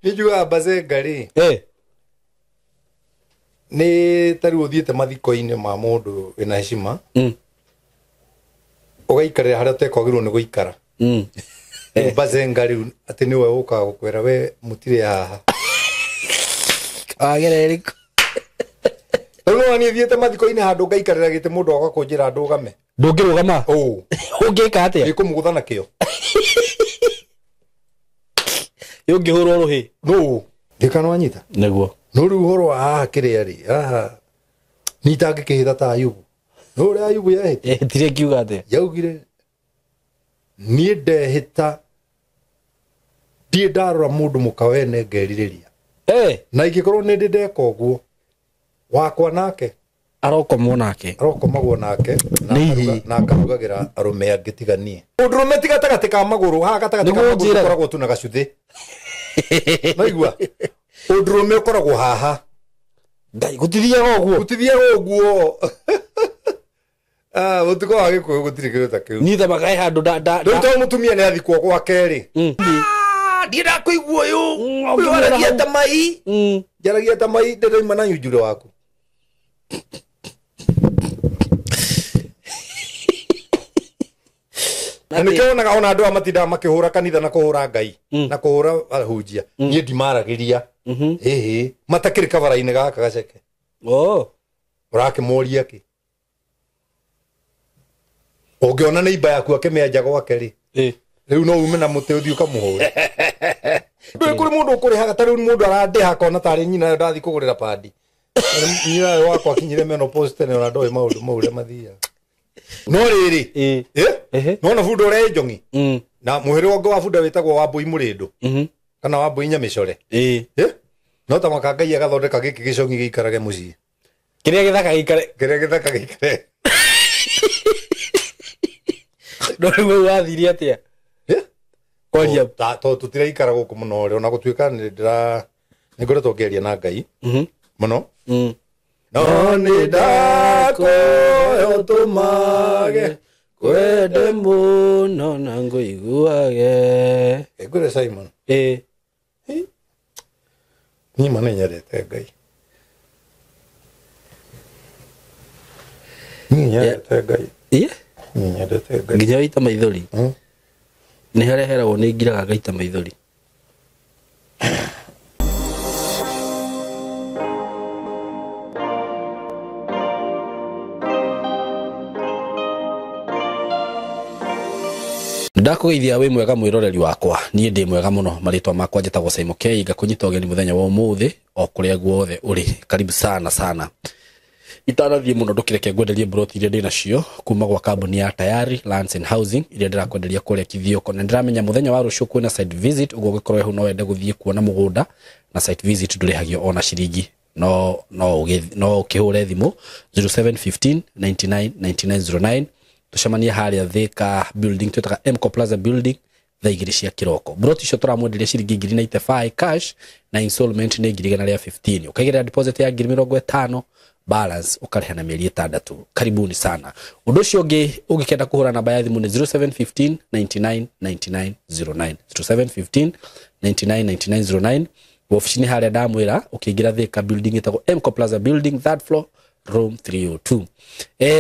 Nĩ njugaga bazenga rĩ, Eh. nĩ ta rĩu ũthiĩte mathiko-inĩ ma mũndũ wĩna heshima, ũgaikarĩra harĩa ũtekwagĩrĩirwo nĩ gũikara. Rĩu bazenga rĩu atĩ nĩwe ũkaga gũkwĩra we mũtirĩ haha. Wagera ĩrĩkũ? Rĩu no niĩ thiĩte mathiko-inĩ handũ ngaikarĩra gĩtĩ mũndũ agoka kũnjĩra ndũgame. Ndũngĩrũgama? Ũ. Ũngĩka atĩa? Nĩkũmũgũtha na kĩo. Ũngĩhũrwo rũhĩ. Nũ? Ndĩkana wanyita? Nĩguo. No rĩu ũhoro wa haha kĩrĩa rĩ, haha niĩ itangĩkĩhĩta ta Ayubu. No ũrĩa Ayubu yehĩtire. Yehĩtire ngiuga atĩa? Yaugire niĩ ndehĩta ndirĩ ndarora mũndũ mũka wene ngerirĩria. Eh. Na ingĩkorwo nĩ ndĩ ndeka ũguo, wakwa nake arokomwo nake. Arokomagwo nake na Nĩ akaruga- hihi. na akarugagĩra arũme angĩ tiga niĩ. Mũndũrũme ti gatagatĩ ka magũrũ, haha gatagatĩ ka Nĩguo magũrũ njĩraga. tũkoragwo tu na gacuthĩ. Naigua? Ũndũrũme ũkoragwo haha. Ngai, gũtithiaga ũguo. Gũtithiaga ũguo. Ah, mũtugo wa Gĩkũyũ gũtirĩ kĩndũ ta kĩu. Niĩ thamaga he handũ nda- nda- Rĩu nda- tondũ mũtumia nĩ athikwo gwake rĩ. Ah, ndirĩ ndakũigua ũyũ. Ũyũ ũngĩmwĩra aragia hau. ta mai. Njaragia ta mai, ndĩraima na nyunjure waku. Na nĩkĩo wonaga ona andũ aya matindaga makĩhũra kanitha na kũhũra Ngai, na kũhũra ahunjia. Niĩ ndimaragĩria. Ĩhĩ, matakĩrĩ kabara-inĩ gaka gaceke. Oh. Ũrakĩmoria kĩ? Ũngĩona nĩ imba yaku akĩmĩenja gwake rĩ, rĩu no ume na mũtĩ ũthiĩ ũkamũhũre. Ndũĩ kũrĩ mũndũ ũkũrĩhaga, ta rĩu mũndũ arandĩha akona tarĩ nyina ndathiĩ kũgũrĩra pandi. Nyina ũyũ wakwa akinyire menopause tene ona ndoĩ maũndũ mau ũrĩa mathiaga. No rĩrĩ, Ehe. nona bunda ũrĩa ĩ njong'i? Na mũhĩrĩga ũngĩ wa bunda wĩtagwo Wambũi Mũrĩndũ. Kana Wambũi Nyamĩcore. No ta maka Ngai agathondeka gĩkĩ gĩcong'i gĩikarage mũciĩ. Kĩrĩa gĩthaka gĩikare. Kĩrĩa gĩthaka gĩikare. No rĩu ũyũ wathire atĩa? Kwaria. To tũtiraikara gũkũ mũno rĩ, ona gũtuĩka nĩ ndĩra nĩ ngoretwo ngĩaria na Ngai mũno. No nĩ ndakũhe ũtũmage kwende mũno na ngũiguage. Ngwĩre Simon. Niĩ ma nĩ nyendete Ngai. Niĩ nyendete Ngai. Niĩ nyendete Ngai. Nginya waita maithori. Nĩ harĩa heragwo nĩ ngiraga ngaita maithori. Ndakũgeithia wĩ mwega mwĩroreri wakwa, niĩ ndĩ mwega mũno. Marĩtwa makwa njĩtagwo Simon K, ngakũnyita ũgeni mũthenya wa ũmũthĩ o kũrĩa guothe ũrĩ. Karibu sana sana. Itanathiĩ mũno ndũkĩreke ngwenderie mburoti iria ndĩ nacio kuma gwa kambuni ya Tayari Lands and Housing iria ndĩrakwenderia kũrĩa Kithioko. Na ndĩramenya mũthenya wa rũciũ kwĩna site visit, ũguo ũngĩkorwo hau no wende gũthiĩ kuona mũgũnda, na site visit ndũrĩhagio ona ciringi. No, no, no ũkĩhũre thimũ zero seven fifteen ninety nine ninety nine zero nine. Tũcemanie harĩa Thika building, twĩtaga Mco Plaza building, thaa igĩrĩ cia kĩroko. Mburoti icio tũramwenderia ciringi ngiri ninety five cash na installment nĩ ngiri igana rĩa fifteen. Ũkaigĩrĩra deposit ya ngiri mĩrongo ĩtano, balance ũkarĩha na mĩeri ĩtandatũ. Karibuni sana. Ũndũ ũcio ũngĩ ũngĩkenda kũhũra namba ya thimũ nĩ zero seven fifteen ninety nine ninety nine zero nine. Zero seven fifteen ninety nine ninety nine zero nine. Wabici-inĩ harĩa ndamwĩra, ũkĩingĩra Thika building ĩtagwo Mco Plaza building, third floor, room 302.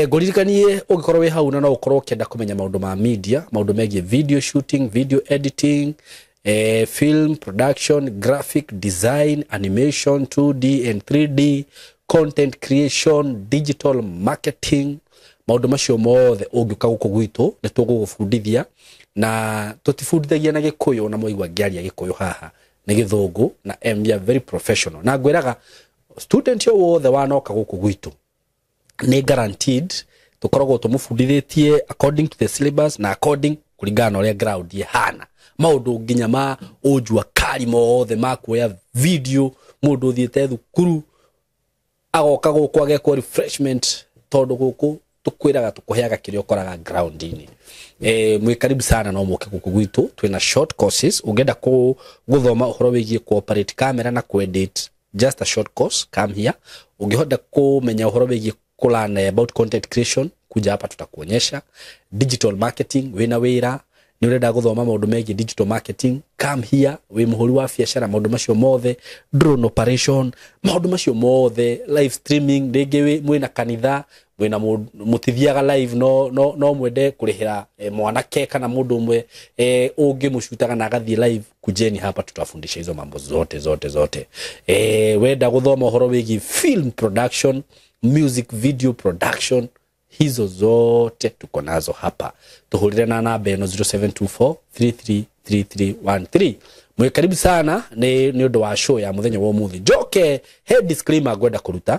Ngũririkanie ũngĩkorwo wĩ hau na no ũkorwo ũkĩenda kũmenya maũndũ ma media, maũndũ megiĩ video shooting, video editing, film production, graphic design, animation, 2D and 3D, content creation, digital marketing, maũndũ macio mothe ũngĩũka gũkũ gwitũ nĩ tũgũgũbundithia, na tũtibundithagia na Gĩkũyũ, na mwaigua ngĩaria Gĩkũyũ haha nĩ Gĩthũngũ, na we are very professional. Na ngwĩraga student yo wothe wanoka gũkũ gwitũ nĩ guaranteed tũkoragwo tũmũbundithĩtie according to the syllabus na according kũringana na ũrĩa ground ĩhana. Maũndũ nginya ma ũnjua kari mothe ma kuoya video, mũndũ ũthiĩte thukuru agoka gũkũ agekwo refreshment, tondũ gũkũ tũkwĩraga tũkũheaga kĩrĩa ũkoraga ground-inĩ. Mwĩ karibu sana no mũke gũkũ gwitũ, twĩna short courses. Ũngĩenda gũthoma ũhoro wĩgiĩ cooperate camera na kuedit, just a short course, come here. Ũngĩhota kũmenya ũhoro wĩgiĩ kũlearn about content creation, kuja hapa tutakuonyesha. Digital marketing, wĩna wĩra Nĩ ũrenda gũthoma maũndũ megiĩ digital marketing, come here. Wĩ mũhũri wa biacara, maũndũ macio mothe, drone operation, maũndũ macio mothe, live streaming, rĩngĩ mwĩna kanitha, mwĩna mũtithiaga live, no mwende kũrĩhĩra mwanake kana mũndũ ũmwe ũngĩ mũcutaga na agathiĩ live, kujeni hapa, tutafundisha hizo mambo zote zote zote. Wenda gũthoma ũhoro wĩgiĩ film production, music video production, hizo zote tuko nazo hapa. Tuhurire na namba ĩno 0724 333313. Mwĩ karibu sana. Nĩ ũndũ wa show ya mũthenya wa ũmũthĩ, njoke he disclaimer ngwenda kũruta.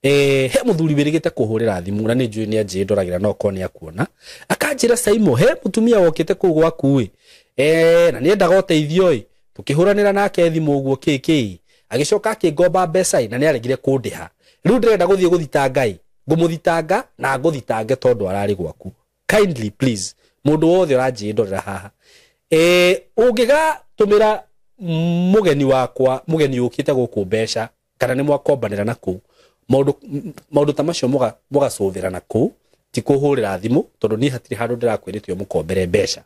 He mũthuri wĩrĩgĩte kũhũrĩra thimũ na nĩ njũĩ nĩ anjĩ ndoragĩra, no korwo nĩ akuona akanjĩra, "Saimo, he mũtumia wokĩte kũu gwaku ĩ, na nĩendaga ũteithio ĩ, tũkĩhũranĩra nake thimũ ũguo kĩ agĩcoka akĩngomba mbeca ĩ, na nĩ aregire kũndĩha. Rĩu ndĩrenda gũthiĩ gũthitanga ĩ, ngũmũthitanga na ngũthitange tondũ ararĩ gwaku." Kindly please, mũndũ wothe ũranjĩ haha, ũngĩgatũmĩra mũgeni wakwa, mũgeni ũkĩte gũkũ mbeca, kana nĩ mwakombanĩra na kũu, maũndũ ta macio mũgacũthĩra na kũu, ti kũhũrĩra thimũ, tondũ niĩ hatirĩ handũ ndĩrakwĩrĩte ũmũkombere mbeca.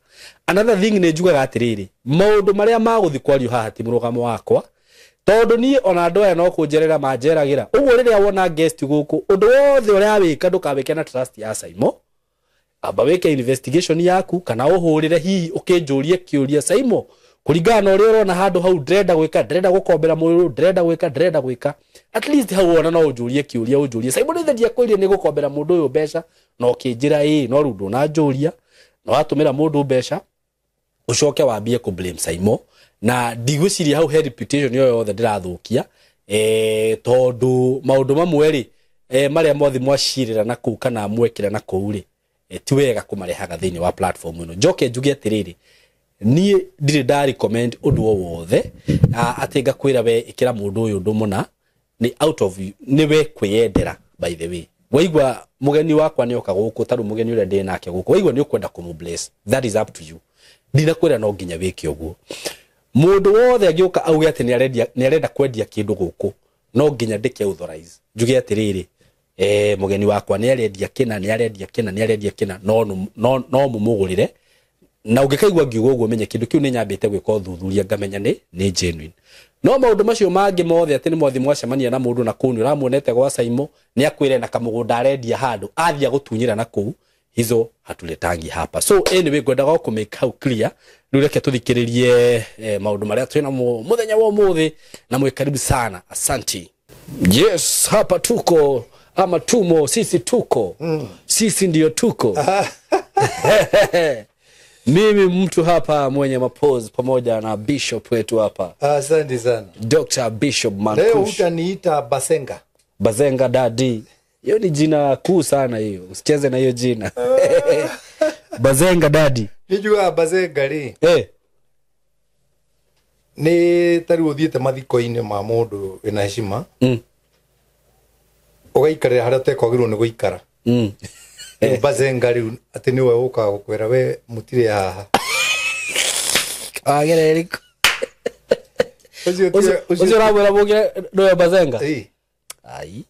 Another thing, nĩ njugaga atĩrĩrĩ, maũndũ marĩa magũthiĩ kwario haha ti mũrũgamo wakwa, tondũ niĩ ona andũ aya no kũnjerera manjeragĩra ũguo. Rĩrĩa wona guest gũkũ, ũndũ wothe ũrĩa wĩka, ndũkawĩke na trust ya Saimo. Amba wĩke investigation yaku, kana ũhũrĩre hihi ũkĩnjũrie kĩũria, "Saimo, kũringana na ũrĩa ũrona handũ hau, ndĩrenda gwĩka, ndĩrenda gũkombera mũndũ, ndĩrenda gwĩka, ndĩrenda gwĩka." At least hau wona no ũnjũrie kĩũria, ũnjũrie, "Saimo, nĩ ndiakwĩrire nĩ gũkombera mũndũ ũyũ mbeca na ũkĩnjĩra ĩĩ, no rĩu ndũnanjũria na watũmĩra mũndũ mbeca, ũcoke wambie kũ blame Saimo." Na ndigwĩciria hau he reputation yo yothe ndĩrathũkia, tondũ maũndũ mamwe rĩ, marĩa mothe mwacirĩra na kũu kana mwekĩra na kũu rĩ, ti wega kũmarehaga thĩinĩ wa platform ĩno. Njoke njuge atĩrĩrĩ, niĩ ndirĩ nda recommend ũndũ o wothe atĩ ngakwĩra we ĩkĩra mũndũ ũyũ ũndũ mũna. Nĩ out of nĩ we kwĩyendera. By the way, waigua mũgeni wakwa nĩ oka gũkũ, tarĩu mũgeni ũrĩa ndĩ nake gũkũ, waigua nĩ ũkwenda kũmũ bless, that is up to you. Ndinakwĩra no nginya wĩke ũguo. Mũndũ wothe angĩũka auge atĩ nĩ arenda kwendia kĩndũ gũkũ, no nginya ndĩke authorize, njuge atĩrĩrĩ, mũgeni wakwa nĩ arendia kĩna, nĩ arendia kĩna, nĩ arendia kĩna, no mũmũgũrĩre. Na ũngĩkaigua ngiuga ũguo, menye kĩndũ kĩu nĩ nyambĩte gwĩka ũthuthuria, ngamenya nĩ genuine. No maũndũ macio mangĩ mothe, atĩ nĩ mwathi mwacemania na mũndũ na kũu, nĩ ũramuonete gwa Saimo, nĩ akwĩre na kamũgũnda arendia handũ, athiĩ agũtunyĩra na kũu, hizo hatuletangi hapa. So anyway, ngwendaga o kũ-make hau clear. Rĩu reke tũthikĩrĩrie maũndũ marĩa twĩna mũthenya wa ũmũthĩ, na mwĩ karibu sana, asanti. Yes, hapa tuko ama tumo, sisi tuko, sisi ndio tuko. Mimi mtu hapa mwenye mapose pamoja na bishop wetu hapa. Asante sana. Dr. Bishop Leo Mankush. Utaniita Basenga. Bazenga Dadi, hiyo ni jina kuu sana hiyo, usicheze na hiyo jina, Bazenga Dadi. Nĩnjugaga Basenga rĩ, nĩ ta rĩu ũthiĩte mathiko-inĩ ma mũndũ wĩna heshima, ũgaikarĩra harĩa ũtekwagĩrĩirwo nĩ gũikara. Rĩu Bazenga rĩu atĩ nĩwe ũkaga gũkwĩra, "We mũtirĩ haha." Wagera eriko? Ũcio Ũcio ũramwĩra mũngĩ nĩwe Bazenga? Ĩĩ. Ai.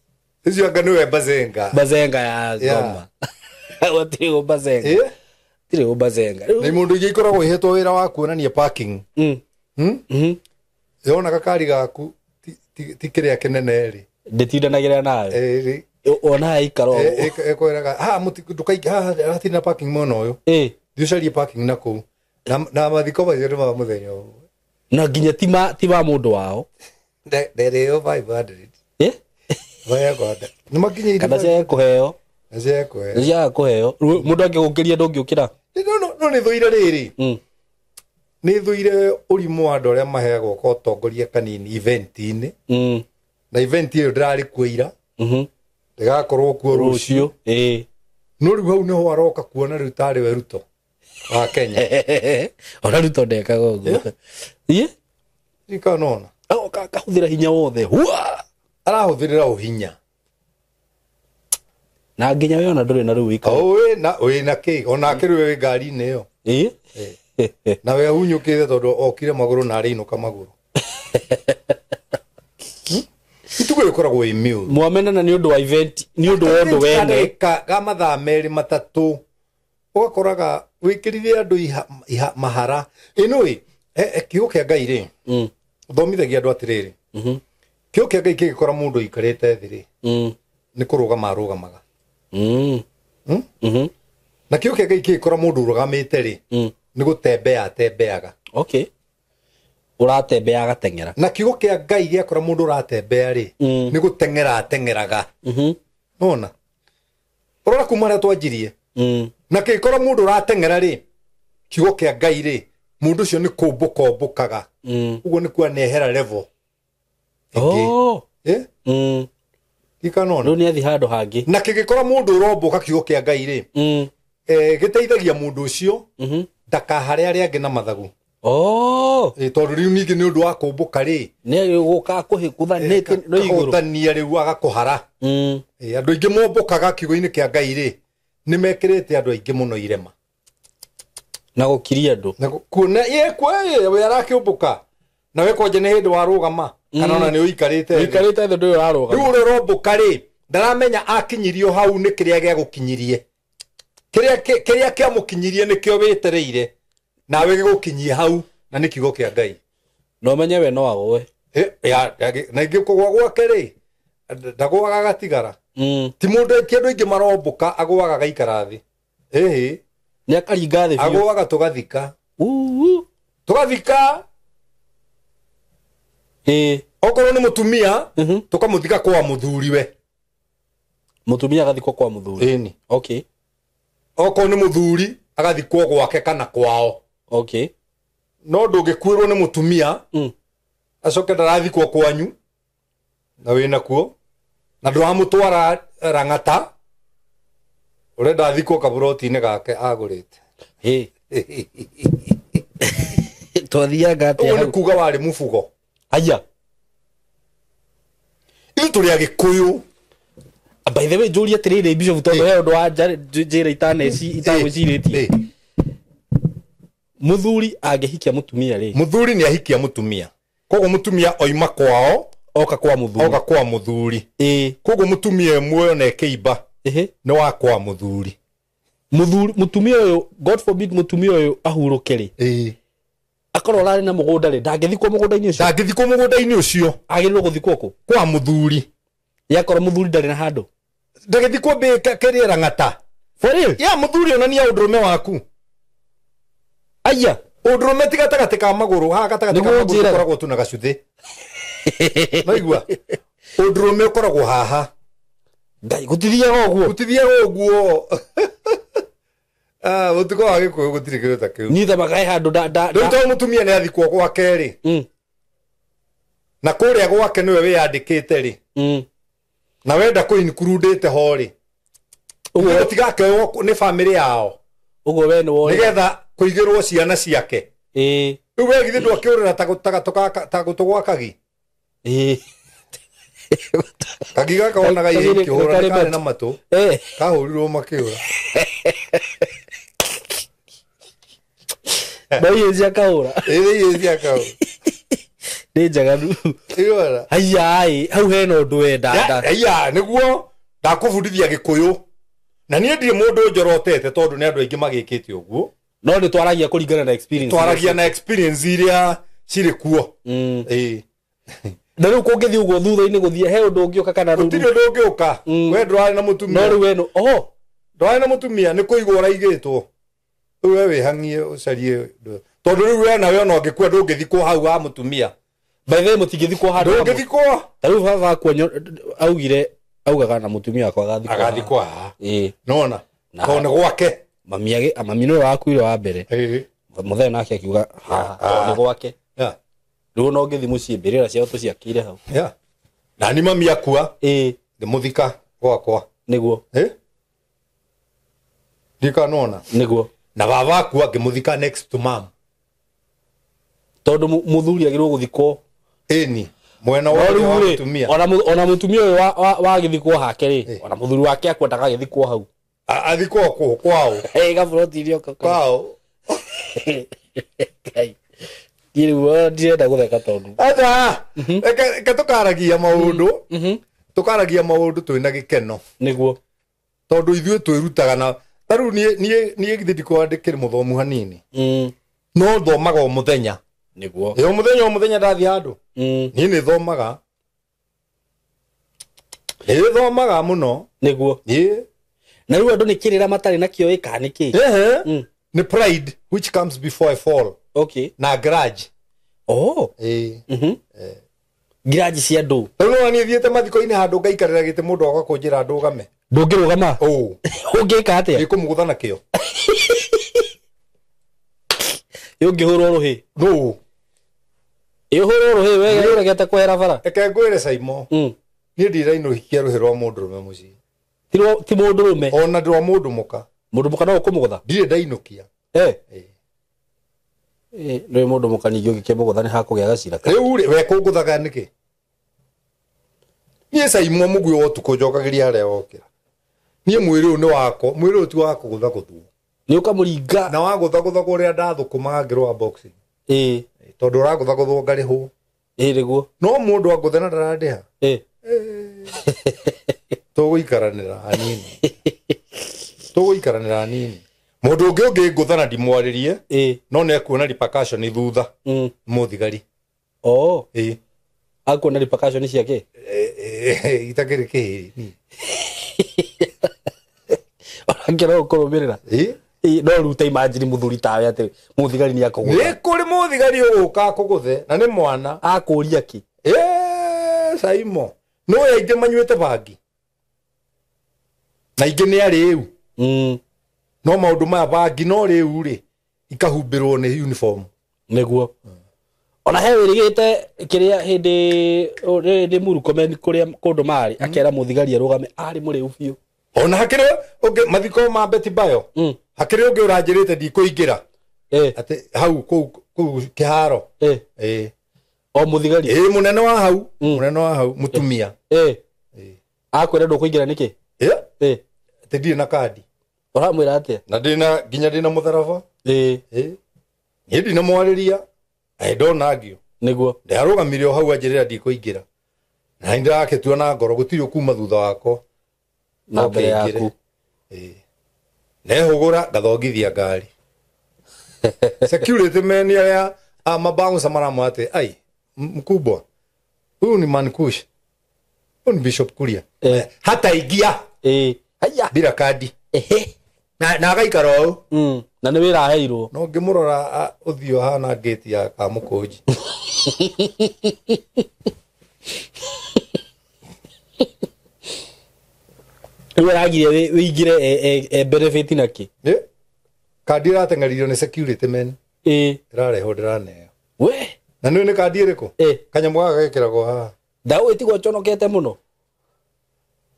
Ũcio anga nĩwe Bazenga. Bazenga ya ngoma gũtirĩ ũ Bazenga. Ĩĩ. Gũtirĩ ũ Bazenga. Nĩ mũndũ ingĩ ikoragwo ihetwo wĩra wa kuonania parking. Yona gakari gaku ti kĩrĩa kĩnene rĩ, Ndĩtindanagĩra nayo. Ĩĩ, Ona aikara ũguo. Ĩkwĩraga haha ndũkaingĩ haha, hatirĩ na parking mwena ũyũ, thiĩ ũcarie parking na kũu. Na mathiko macio nĩ ma mũthenya ũmwe. Na nginya ti ma mũndũ wao. Nderĩo 500. Mayekwenda nĩ makinyĩire. Kana cia kũheo. Na cia kũheo. Cia kũheo. Rĩu mũndũ angĩgũkĩria, ndũngĩũkĩra. No nĩ thũire rĩrĩ, nĩ thũire ũrimũ wa andũ arĩa maheagwo ka ũtongoria kanini event-inĩ, na event ĩyo ndĩrarĩ kuo ira, ndĩgakorwo kuo rũciũ. Rũciũ, ĩĩ. No rĩu hau nĩho aroka kuona rĩu tarĩ we Ruto wa Kenya. Ona Ruto ndekaga ũguo. Ĩ. Ndikanona. Agoka akahũthĩra hinya wothe. Hua! Arahũthĩrĩra ũhinya. Na nginya we ona ndũrĩ na rĩu wĩikaro. O wĩna wĩna kĩ onake rĩu wĩ ngari-inĩ ĩyo. Na we ahunyũkĩte tondũ okire magũrũ na arĩinũka magũrũ. Itugo ĩkoragwo ĩ mĩũru. Mwamenana nĩ ũndũ wa event, nĩ ũndũ wa ũndũ wene. Ndagĩka ga mathaa 2 3, ũgakoraga Wĩkĩrire andũ mahara. Ĩnũĩ kiugo kĩa Ngai rĩ, thomithagia andũ atĩrĩrĩ, kiugo kĩa Ngai kĩngĩkora mũndũ aikarĩte thĩ rĩ, nĩ kũrũgama arũgamaga. Na kiugo kĩa Ngai kĩngĩkora mũndũ ũrũgamĩte rĩ, nĩ gũtembea atembeaga. Okay. Ũratembea agateng'era. Na kiugo kĩa Ngai gĩakora mũndũ ũratembea rĩ, nĩ gũteng'era ateng'eraga. Nona ũrora kuma harĩa twanjirie. Na kĩngĩkora mũndũ ũrateng'era rĩ, kiugo kĩa Ngai rĩ, mũndũ ũcio nĩ kũmbũka ombũkaga. Ũguo nĩ kuo anehera level ĩngĩ. Ikanona Rĩu nĩ athi handũ hangĩ. Na kĩngĩkora mũndũ ũrombũka kiugo kĩa Ngai rĩ, gĩteithagia mũndũ ũcio ndakahare arĩa angĩ na mathagu. Tondũ rĩu ningĩ nĩ ũndũ wa kũmbũka rĩ, Nĩ gũka kũhĩkũthanĩte no igũrũ. Kahũthania rĩu agakũhara. Andũ aingĩ mombũkaga kiugo-inĩ kĩa Ngai rĩ, nĩ mekĩrĩte andũ aingĩ mũno irema. Na gũkiria andũ. Na kuona we arakĩũmbũka. Na we kwanja nĩ hĩndĩ warũgama kana ona nĩ ũikarĩte thĩ. Ũikarĩte thĩ ndũrĩ ũrarũgama. Rĩu ũrĩa ũrombũka rĩ, ndaramenya akinyirio hau nĩ kĩrĩa gĩagũkinyirie. Kĩrĩa kĩamũkinyirie nĩkĩo wĩtereire. Nawe gĩgũkinyie hau na nĩ kiugo kĩa Ngai. No menye we no agũe. Na ingĩ kũgũa gwake rĩ, ndagũaga agatigara. Ti mũndũ ti andũ aingĩ marombũka agũaga agaikara thĩ. Ĩhĩ. Nĩ akaringa thĩ biũ. Agũaga tũgathika. Tũgathika. Okorwo nĩ mũtumia, tũkamũthika kwa mũthuriwe. Mũtumia agathikwo kwa mũthuri. Ĩni. Okay. Okorwo nĩ mũthuri, agathikwo gwake kana kwao. Okay. No ndũngĩkuĩrwo nĩ mũtumia, acoke ndarathikwo kwanyu na wĩna kuo na ndũramũtwara rang'ata, ũrenda athikwo kaburoti-inĩ gake agũrĩte. Twathianga atĩa Ũguo nĩ hau? kuga warĩ mũbugo. Aya. Ithuĩ tũrĩ Agĩkũyũ. By the way, njũrie atĩrĩrĩ Bishop, tondũ he ũndũ wa njĩra itagwĩcirĩtie. Mũthuri angĩhikia mũtumia rĩ? Mũthuri nĩ ahikia mũtumia. Koguo mũtumia oima kwao oka kwa mũthuri. Oka kwa mũthuri. Koguo mũtumia muoyo na ĩkĩimba nĩ wa kwa mũthuri. Mũthuri, mũtumia ũyũ, God forbid mũtumia ũyũ ahurũke rĩ. Akorwo ararĩ na mũgũnda rĩ, ndangĩthikwo mũgũnda-inĩ ũcio. Ndangĩthikwo mũgũnda-inĩ ũcio. Agĩrĩirwo gũthikwo kũ? Kwa mũthuri. Yakorwo mũthuri ndarĩ na handũ. Ndagĩthikwo kĩrĩa rang'ata. For real? Ya mũthuri onania ũndũrũme waku. Aya. Ũndũrũme ti gatagatĩ ka magũrũ, haha gatagatĩ ka Nĩguo magũrũ njĩraga. ũkoragwo tu na gacuthĩ. Naigua? Ũndũrũme ũkoragwo haha. Ngai, gũtithiaga ũguo. Gũtithiaga ũguo. Ũtukũ wa Gĩkũyũ gũtirĩ kĩndũ ta kĩu. Niĩ thamaga he handũ nda- Rĩu tondũ mũtumia nĩ athikwo gwake rĩ, na kũrĩa gwake nĩwe wĩyandĩkĩte rĩ, na wenda kũinkurudĩte ho rĩ, ũguo gũtigakeowo nĩ bamĩrĩ yao. Ũguo we nĩ woĩ. Nĩgetha kũigĩrwo ciana ciake. Rĩu we githĩ ndwakĩũrĩra ta gũtũ gwa kagi? Kagi gaka wonaga Kagi ihĩ ikĩhũra, nĩ karĩ karĩ matũ. na matũ. Kahũrirwo makĩũra. No ihĩ cia kahũra. Ĩĩ, ihĩ cia kahũra. Nĩ njaganu. Ĩyora. Haiya, ĩ, hau hena ũndũ we nda. Haiya, nĩguo ndakũbundithia Gĩkũyũ. Na niĩ ndirĩ mũndũ njorotete tondũ nĩ andũ aingĩ magĩkĩte ũguo. No nĩ twaragia kũringana na experience. Twaragia na experience iria cirĩ kuo. Ĩĩ. Na rĩu kũngĩthiĩ ũguo thutha-inĩ gũthiĩ he ũndũ ũngĩũka kana rĩu? Gũtirĩ ũndũ ũngĩũka. We ndũrarĩ na mũtumia. No rĩu we nũ-, oho. Ndũrarĩ na mũtumia, nĩ kũigwo ũraigĩtwo. Rĩu we wĩhang'ie ũcarie ũndũ. Tondũ rĩu we nawe ona ũngĩkua ndũngĩthikwo hau ha mũtumia. By the way, mũtingĩthikwo handũ hamwe. Ndũngĩthikwo. Ta rĩu baba akua augire, augaga na mũtumia wakwa agathikwo haha. Agathikwo haha. Ĩĩ. Nona. Na Tondũ nĩ gwake. Mami mami nĩwe wakuire wa mbere. Mũthee nake akiuga haha, tondũ nĩ gwake. Rĩu ona ũngĩthiĩ mũciĩ mbĩrĩra ciao tũciakĩire hau. Na ni mami akua. Ngĩmũthika gwakwa. Nĩguo. Ndikanona. Nĩguo. Na baba akua ngĩmũthika next to mom. Tondũ mũthuri agĩrĩirwo gũthikwo. Ĩni. Mwena wa No rĩu wa rĩ, mũtumia. ona mũtumia ũyũ wagĩthikwo hake rĩ, ona mũthuri wake akua ndagagĩthikwo hau. Athikwo kũ? Kwao. Gaburoti iria Kwao. Ngai. Niĩ rĩu ona ndirenda gũtheka tondũ. Aca, reke tũkaragia maũndũ. Tũkaragia maũndũ twĩna gĩkeno. Nĩguo. Tondũ ithuĩ twĩrutaga na Ta rĩu niĩ githĩ ndikwandĩkĩrĩ mũthomu hanini. No thomaga o mũthenya. Nĩguo. Ĩ, o mũthenya o mũthenya ndathiĩ handũ. Niĩ nĩ thomaga. Nĩ thomaga mũno. Nĩguo. Ĩ. Na rĩu andũ nĩ kĩrĩra matarĩ nakĩo ĩ kana nĩ kĩ? Ehe. Nĩ pride which comes before a fall. Okay. Na grudge. Oh. Ĩ. Ngiraji cia andũ. Rĩu nĩwona niĩ thiĩte mathiko-inĩ handũ ngaikarĩra gĩtĩ mũndũ agoka kũnjĩra ndũgame. Ndũngĩrũgama? Ũ. Ũngĩka atĩa? Nĩkũmũgũtha nakĩo. Ũngĩhũrwo rũhĩ. Nũ? Ĩ ũhũrwo rũhĩ we ũregete kwehera bara. Reke ngwĩre Saimo. Niĩ ndirainũhikia rũhĩ rwa mũndũrũme mũciĩ. Ti mũndũrũme. Ona rwa mũndũ mũka. Mũndũ mũka no ũkũmũgũtha? Ndirĩ ndainũkia. Eh. Ĩ nĩ mũndũ mũka ningĩ ũngĩkĩmũgũtha nĩ hakũgĩa gacira. Rĩu rĩ we kũngũthaga nĩkĩ? Niĩ Saimo mũguĩ wa ũtukũ njokagĩria harĩa wokĩra. Niĩ mwĩrĩ ũyũ nĩ wakwa, mwĩrĩ ũyũ ti wa kũgũthagũthwo. Nĩ ũkamũringa. Na wagũthagũthagwo ũrĩa ndathũkũmaga ngĩrũa boxing. Ĩ. Tondũ ũragũthagũthwo ngarĩhwo. Ĩ nĩguo. No mũndũ angũthe na ndarandĩha. Ĩ. Tũgũikaranĩra hanini. Tũgũikaranĩra hanini. Mũndũ ũngĩ ũngĩngũtha na ndimwarĩrie. Ĩ. No nĩ ekuona repercussion thutha. Mũthigari. Oh. Ĩ. Akuona repercussion ciake? Itakĩrĩ kĩhĩri. Onake no ũkũrũmĩrĩra. Ĩ. Ĩ, no rĩu ta imagine mũthuri tawe atĩ mũthigari nĩ akũgũtha. Nĩ kũrĩ mũthigari ũgũka akũgũthe na nĩ mwana. Akũria kĩ? Ĩ, Saimo. No aingĩ manyuĩte bangi. Na aingĩ nĩ arĩu. No maũndũ maya bangi no rĩu rĩ ikahumbĩrwo nĩ uniform. Nĩguo. Ona he wĩrĩgĩte kĩrĩa hĩndĩ Murkomen kũrĩa kũndũ marĩ akera mũthigari arũgame arĩ mũrĩu biũ. Ona hakĩrĩ ũngĩ mathiko ma Betty Bayo. Hakĩrĩ ũngĩ ũranjĩrĩte ndikũingĩra. Atĩ hau kũu kĩharo. Ĩ. O mũthigari. Ĩ, mũnene wa hau, mũnene wa hau mũtumia. Ĩ. Akwĩra ndũkũingĩra nĩkĩ? Ĩ. Ĩ. Atĩ ndirĩ na kandi. Ũramwĩra atĩa? Na ndĩna nginya ndĩna mũtharaba. Ĩ. Ĩ. Niĩ ndinamwarĩria. I don't argue. Nĩguo. Ndarũgamire o hau anjĩrĩra ndikũingĩra. Na nĩndĩrakĩtua na ngoro gũtirĩ ũkuma thutha wakwa. Na mbere yaku. Ĩ. Nehũgũra ngathongithia ngari. Security men arĩa a mabouncer maramwĩra atĩ ai mkubwa huyu ni Mankush. Huyu ni Bishop Kuria. Hata ingia. Haya. Bila kadi. Ehe. Na agaikara ũũ. Na nĩ wĩra aheirwo. No ngĩmũrora ũthiũ hana ngĩti ya Kamũkũnji. Rĩu aragire wĩingĩre benefit na kĩ? Ĩ. Kandi ĩrateng'eririo nĩ security men. Ĩ. Ĩrarehwo ndĩraneo. We. Na nĩ kandi ĩrĩkũ? Ĩ. Kanyamũ gaka gekĩragwo haha. Ndaũ ĩtigwo njonokete mũno.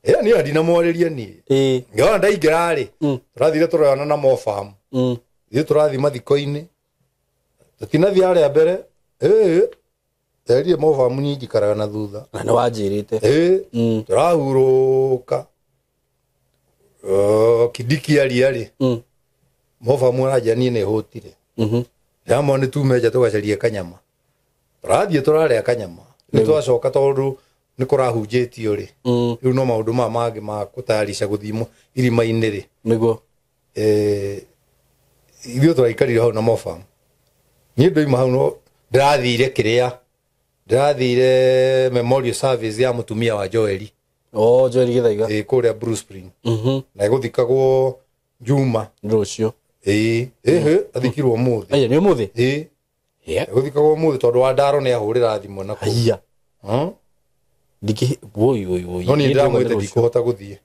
Ĩ, niĩ ndinamwarĩria niĩ. Ĩ. Ngĩona ndaingĩra rĩ, tũrathire tũroyana na Mofam. Ithuĩ tũrathiĩ mathiko-inĩ. Tũtinathiĩ harĩa mbere. Ĩ, nderire Mofam niĩ njikaraga na thutha. Na nĩ wanjĩrĩte. Ĩ, tũrahurũka. Kindiki aria rĩ. Mofam aranjĩra niĩ nĩ hũtire. Ndĩramwĩra nĩ tume nja tũgacarie kanyama. Tũrathiĩ tũrarĩa kanyama. Rĩu twacoka tondũ nĩ kũrahunjĩtio rĩ. Rĩu no maũndũ maya mangĩ ma kũtayarisha gũthiĩ irima-inĩ rĩ. Nĩguo. Ithuĩ tũraikarire hau na Mofam. Niĩ ndoima hau no ndĩrathire kĩrĩa. Ndĩrathire memorial service ya mũtumia wa Joeli. Oh, Joeli Gĩthaiga. Ĩ, kũrĩa Blue Spring. Na ĩgũthikagwo Juma. Rũciũ. Ĩ, ĩhĩ, athikirwo ũmũthĩ. Aya, nĩ ũmũthĩ? Ĩ. Ĩgũthikagwo ũmũthĩ tondũ wa Ndaro nĩ ahũrĩra thimũ na kũu. Haiya. Ndikĩ, woi, woi, woi. No niĩ Niĩ ndĩramwĩte ndĩrauga nĩ ndikũhota gũthiĩ.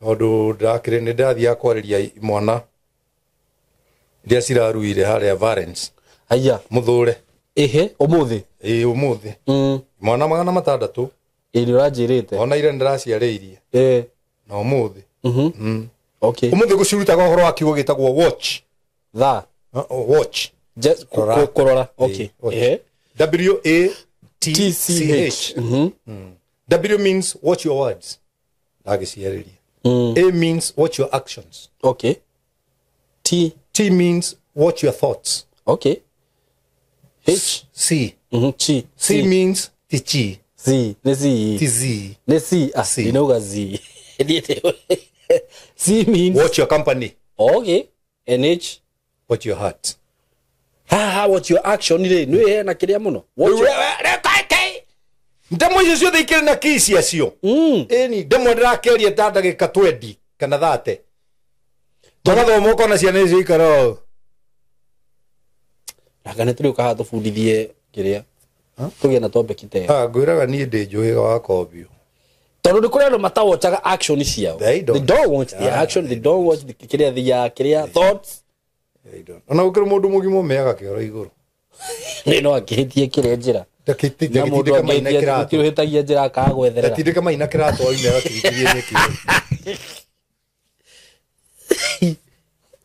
Tondũ ndĩrakĩrĩ nĩ ndĩrathiaga kwarĩria imwana iria ciraruire harĩa Valence. Haiya. Mũthũre. Ĩhĩ, ũmũthĩ? Ĩ, ũmũthĩ. Imwana 600. Ĩ, nĩ ũranjĩrĩte. Ona ira nĩndĩraciarĩirie. Ĩ. Na ũmũthĩ. Okay. Ũmũthĩ gũcirutaga ũhoro wa kiugo gĩtagwo watch. Thaa. Watch. Just Kũrora. kũrora. Okay. Ĩ, watch. Ĩhĩ. W A T C H. W means watch your words. Ndagĩciarĩria. A means watch your actions. Okay. T. T means watch your thoughts. Okay. H. C. C. C means tichi. C. Nĩ C. T Z. Nĩ C. Ah, C. ndinauga Z. C means Watch your company. Okay. And H? Watch your heart. Ha ha, watch your action rĩ, nĩ hena kĩrĩa mũno. Watch your... Ndemwa icio ciothe ikĩrĩ na key ciacio. Ĩni ndemwa ndĩrakĩaria ta ndagĩka 20 kana 30. Tũgathoma ũkona ciana icio ikara ũũ. Anga nĩ tũrĩũka haha tũbundithie kĩrĩa. Tũgĩe na topic ta ĩyo. Ah, ngwĩraga niĩ ndĩ njũhĩga wa kombio. Tondũ nĩ kũrĩ andũ matawochaga action ciao. They don't. They don't watch the action, they don't watch the kĩrĩa the kĩrĩa thoughts. They don't. Ona gũkĩrĩ mũndũ mũgima ũmĩaga kĩoro igũrũ. Nĩ no akĩhĩtie kĩrĩa njĩra. Na mũndũ Ndakĩtindĩka maina angĩhĩtia kĩratũ. gũtirĩ ũhĩtagia njĩra akaga gwetherera. Ndatindĩka maina kĩratũ oime agakĩrigithia nyeki.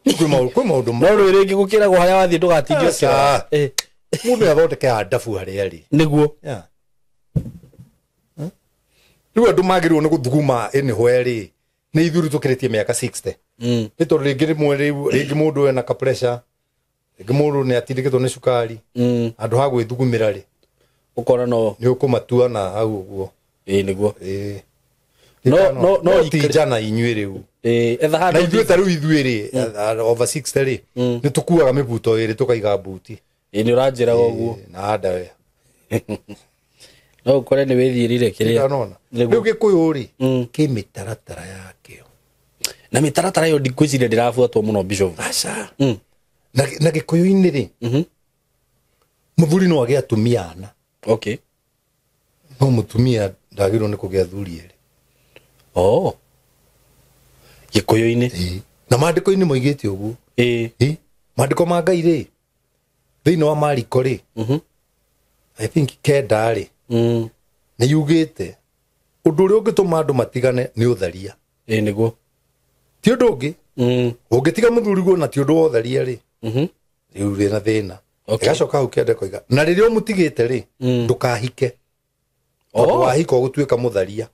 Kwĩ maũndũ kwĩ maũndũ No rĩu rĩngĩ gũkĩragwo harĩa wathiĩ ndũgatindie Aca. ũkĩrora. Mũndũ athondeke andabu harĩa arĩ. Nĩguo. Yeah. Rĩu andũ magĩrĩirwo nĩ gũthuguma anywhere rĩ nĩ ithuĩ tũkĩrĩtie mĩaka 60. Nĩ tondũ rĩngĩ rĩmwe rĩu rĩngĩ mũndũ ena ka pressure, rĩngĩ mũndũ nĩ atindĩkĩtwo nĩ cukari, handũ ha gwĩthugumĩra rĩ Ũkona no nĩ ũkũmatua na hau ũguo. ĩĩ nĩguo. Ĩĩ. No, no, ti njana inyuĩ rĩu. Ĩĩ etha Na handũ ithuĩ ta rĩu ithuĩ rĩ over 60 rĩ nĩ tũkuaga mĩbuto ĩrĩ tũkaiga mbuti. Ĩĩ nĩ ũranjĩraga ũguo. Na underwear. No ũkore nĩ wĩthiĩrire kĩrĩa. Nona. Nĩguo. Rĩu gĩkũyũ rĩ kĩ mĩtaratara yakĩo. Na mĩtaratara ĩyo ndikwĩciria ndĩrabuatwo mũno Bishop. Aca. Na gĩkũyũ-inĩ rĩ mũthuri no agĩe atumia ana. Okay. No mũtumia ndagĩrĩirwo nĩ kũgĩa athuri erĩ. Oh. Gĩkũyũ-inĩ. Na maandĩko-inĩ moigĩte ũguo. Ĩĩ. Ĩ, maandĩko ma Ngai rĩ thĩinĩ wa Mariko rĩ I think kenda rĩ nĩ yugĩte ũndũ ũrĩa ũngĩtũma andũ matigane nĩ ũtharia. Ĩĩ nĩguo. Ti ũndũ ũngĩ. Ũngĩtiga mũthuriguo na ti ũndũ wa ũtharia rĩ rĩu wĩna thĩna. Okay. Ĩgacoka hau kĩanda ĩkoiga na rĩrĩa ũmũtigĩte rĩ ndũkahike. Tondũ Oh. wahika ũgũtuĩka mũtharia.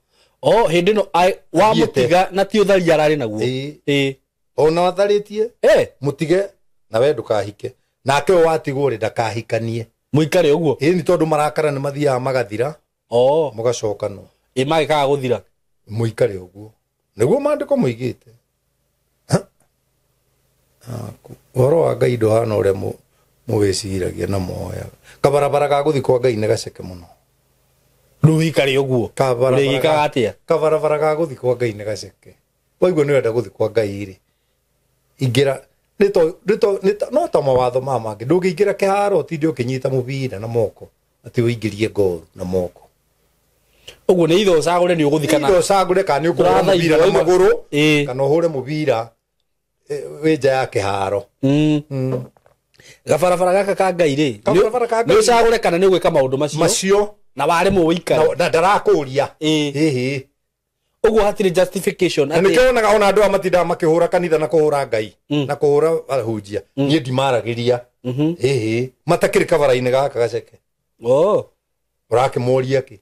Oh, hĩndĩ ĩno wamũtiga na ti ũtharia ararĩ naguo. Ĩĩ. Ĩĩ. Ona watharĩtie Eh, mũtige na we ndũkahike. Nake ũyũ watigwo rĩ ndakahikanie. mũikare ũguo. Ĩĩ nĩ tondũ marakara nĩ mathiaga magathira Oh, mũgacokanwo ĩ magĩkaga gũthira. mũikare ũguo. Nĩguo maandĩko moigĩte. Ũhoro wa Ngai ndũhana ũrĩa mũwĩciragia na moyaga. Kabarabara ga gũthiĩ kwa Ngai nĩ gaceke mũno. Rĩu ũikare ũguo. Ũrĩgĩkaga atĩa? Kabarabara ga gũthiĩ kwa Ngai nĩ gaceke. Waigua nĩ ũrenda gũthiĩ kwa Ngai rĩ ingĩra no ta mawatho ma mangĩ ndũngĩingĩra kĩharo ũtinde ũkĩnyita mũbira na moko atĩ ũingĩrie ngoru na moko. Ũguo nĩ ithe ũcagũre nĩ ũgũthiĩ kana Ithe ũcagũre kana nĩ ũkũhũra Ndũrathaithwo, mũbira na waigua? magũrũ Ĩĩ. kana ũhũre mũbira wĩ nja ya kĩharo. Gabarabara gaka ka Ngai rĩ Kabarabara ka Ngai. nĩ ũcagũre kana nĩ ũgwĩka maũndũ macio Macio na waremwo ũikare. na ndarakũria. Ĩĩ. Ĩhĩ. Ũguo hatirĩ justification Na nĩkĩo wonaga ona andũ aya matindaga makĩhũra kanitha na kũhũra Ngai na kũhũra ahunjia niĩ ndimaragĩria. Ĩhĩ. Matakĩrĩ kabara-inĩ gaka gaceke. Oh. Ũrakĩmoria kĩ?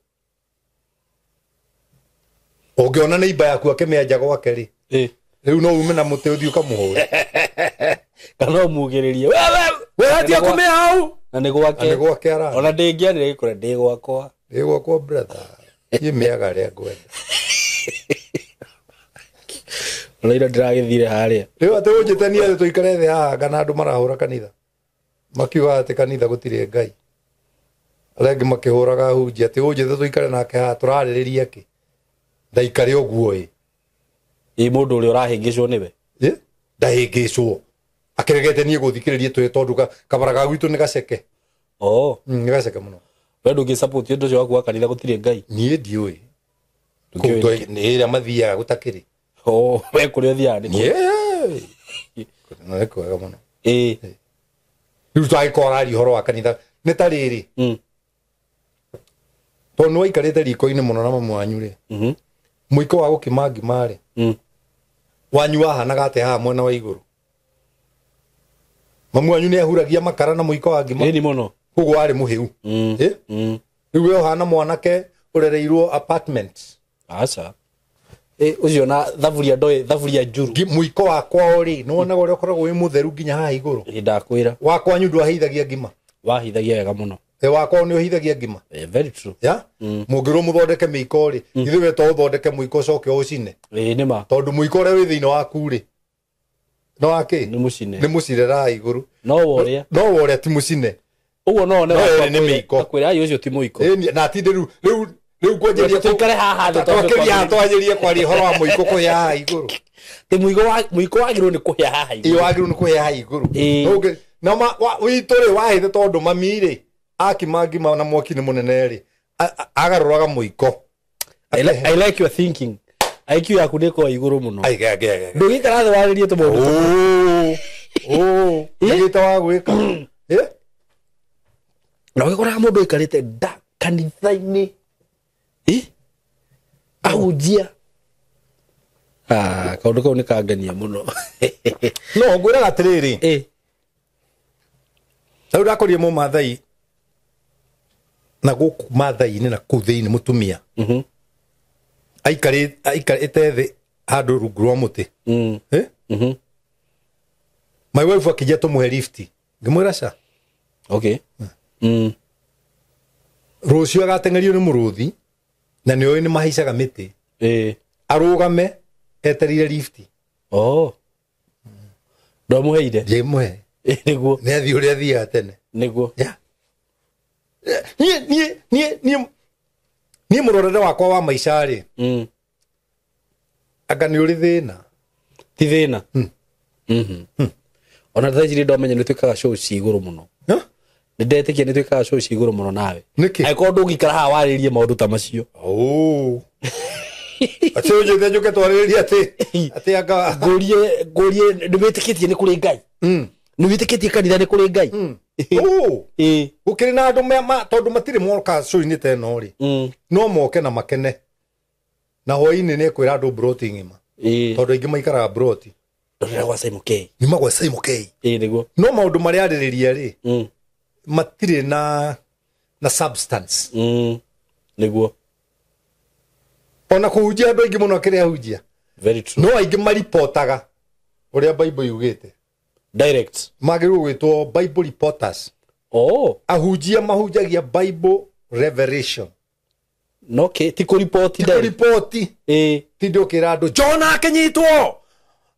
Ũngĩona neighbor yaku akĩmĩenja gwake rĩ Ĩĩ. rĩu no ume na mũtĩ ũthiĩ ũkamũhũre. Kana ũmugĩrĩrie. We We atia kũmĩa hau. Na nĩ gwake. Na nĩ gwake ara. Ona ndĩngĩanire gĩkũre ndĩ gwakwa. Ndĩ gwakwa brother. Niĩ mĩaga arĩa ngwenda. Ona ira ndĩragĩthire harĩa. Rĩu atĩ ũnjĩtanie atĩ tũikare thĩ haha kana andũ marahũra kanitha. Makiuga atĩ kanitha gũtirĩ Ngai. Arĩa angĩ makĩhũraga ahunjia atĩ ũnjĩte tũikare nake haha tũrarĩrĩria kĩ. Ndaikare ũguo ĩ. Ĩ mũndũ ũrĩa ũrahĩngĩcwo nĩwe. Ĩ? Ndahĩngĩcwo. Akĩregete niĩ gũthikĩrĩria twĩ tondũ kabara ga gwitũ nĩ gaceke. Oh. Nĩ gaceke mũno. We ndũngĩ support ũndũ ũcio waku wa kanitha gũtirĩ Ngai. Niĩ ndiũĩ. Ndũkĩũĩ. Kũu nĩ ĩrĩa mathiaga gũtakĩrĩ. Oh, we kũrĩa ũthiaga nĩ kũ. Niĩ. Na nĩ kwega mũno. Ĩ. Rĩu twagĩkorwo ũraria ũhoro wa kanitha nĩ ta rĩrĩ. Tondũ nĩ waikarĩte riko-inĩ mũno na mamu wanyu rĩ. Mũiko wa gũkima ngima rĩ. Wanyu wahanaga atĩa haha mwena wa igũrũ? Mamu wanyu nĩ ahuragia makara na mũiko wa ngima. Ĩni mũno. Koguo warĩ mũhĩu. Ĩ? Rĩu we ũhana mwanake ũrereirwo apartment. Aca. Ĩ ũcio na thaburia ndoĩ thaburia njuru. Mũiko wa kwao rĩ nĩ wonaga ũrĩa ũkoragwo wĩ mũtheru nginya haha igũrũ. Ĩ ndakwĩra. Wa kwanyu ndwahĩithagia ngima. Wahithagia wega mũno. Wakwa nĩ ũhithagia ngima. Very true. Ya mũngĩrwo mũthondeke mĩiko rĩ, ithuĩ we to ũthondeke mũiko ũcoke ũcine. Nĩ ma. Tondũ mũiko ũrĩa wĩ thĩinĩ waku rĩ, no wakĩ? Nĩ mũcine. Nĩ mũcine raha igũrũ. No worĩa. No worĩa ti mũcine. Ũguo no one No ĩrĩ nĩ mĩiko. Akwĩra ai ũcio ti mũiko. Ĩni na ti rĩu rĩu rĩu kwanjĩrĩria Tũikare haha thĩ twambe twakĩria haha kwambĩrĩria. twanjĩrĩrie kwaria ũhoro wa mũiko kũhĩa haha igũrũ. Ti mũiko wagĩrĩirwo nĩ kũhĩa haha Ĩĩ igũrũ. wagĩrĩirwo nĩ kũhĩa haha igũrũ. Ĩĩ. Ũngĩ- na witũ rĩ wahĩte tondũ mami rĩ akima ngima na mwaki nĩ mũnene rĩ agarũraga mũiko. I like your thinking. IQ yaku nĩ ĩkoragwo igũrũ mũno. Ai ge ge ge. Ndũgĩikara thĩ warĩrie tũmaũndũ tũmwe. Oh. Nĩgĩte wa gwĩka. Eh? Na ũgĩkoraga mũndũ aikarĩte nda kanitha-inĩ. Ahunjia. Kaũndũ kau nĩ kangenia mũno. No ngwĩraga atĩrĩrĩ. Rĩu ndakorire mũmathai na gũkũ mathai-inĩ na kũu thĩinĩ mũtumia. Aikarĩte thĩ handũ rungu rwa mũtĩ. My wife akĩnjia tũmũhe lift. Ngĩmwĩra ca. Okay. Rũciũ agateng'erio nĩ mũrũthi na nĩ oĩ nĩ mahaicaga mĩtĩ. Arũgame etereire lift. Oh. Ndwamũheire? Ndimũhe. Nĩguo. Nĩ athiĩ ũrĩa athiaga tene. Nĩguo. Yeah. Niĩ mũrorere wakwa wa maica rĩ. Anga nĩ ũrĩ thĩna. Ti thĩna. Ona thaa ici nĩ ndamenya nĩ twĩkaga show ci igũrũ mũno. Nĩ ndetĩkia nĩ twĩkaga show ci igũrũ mũno nawe. Nĩkĩ? Angĩkorwo ndũngĩikara haha warĩrĩrie maũndũ ta macio. Oh. Atĩ ũnjĩte njũke twarĩrĩrie atĩ anga ngũrie nĩ wĩtĩkĩtie nĩ kũrĩ Ngai. Nĩ wĩtĩkĩtie kanitha nĩ kũrĩ Ngai. Oh. Gũkĩrĩ na andũ tondũ matirĩ moka show-inĩ ta ĩno rĩ. No moke na makene. Na hwaĩ-inĩ nĩ ekwĩra andũ broti ng'ima. Tondũ aingĩ maikaraga broti. Ndorera gwa Simon K. Nyuma gwa Simon K. Nĩguo. No maũndũ marĩa arĩrĩria rĩ, matirĩ na substance. Nĩguo. Ona kũhunjia andũ aingĩ mũno kĩrĩa ahunjia. Very true. No aingĩ maripotaga ũrĩa Bible yugĩte. Direct. Magĩrĩirwo gwĩtwo Bible reporters. Oh. Ahunjia mahunjagia Bible revelation. No ti kũripoti Ti kũripoti. Ti ndũkĩra andũ Jona akĩnyitwo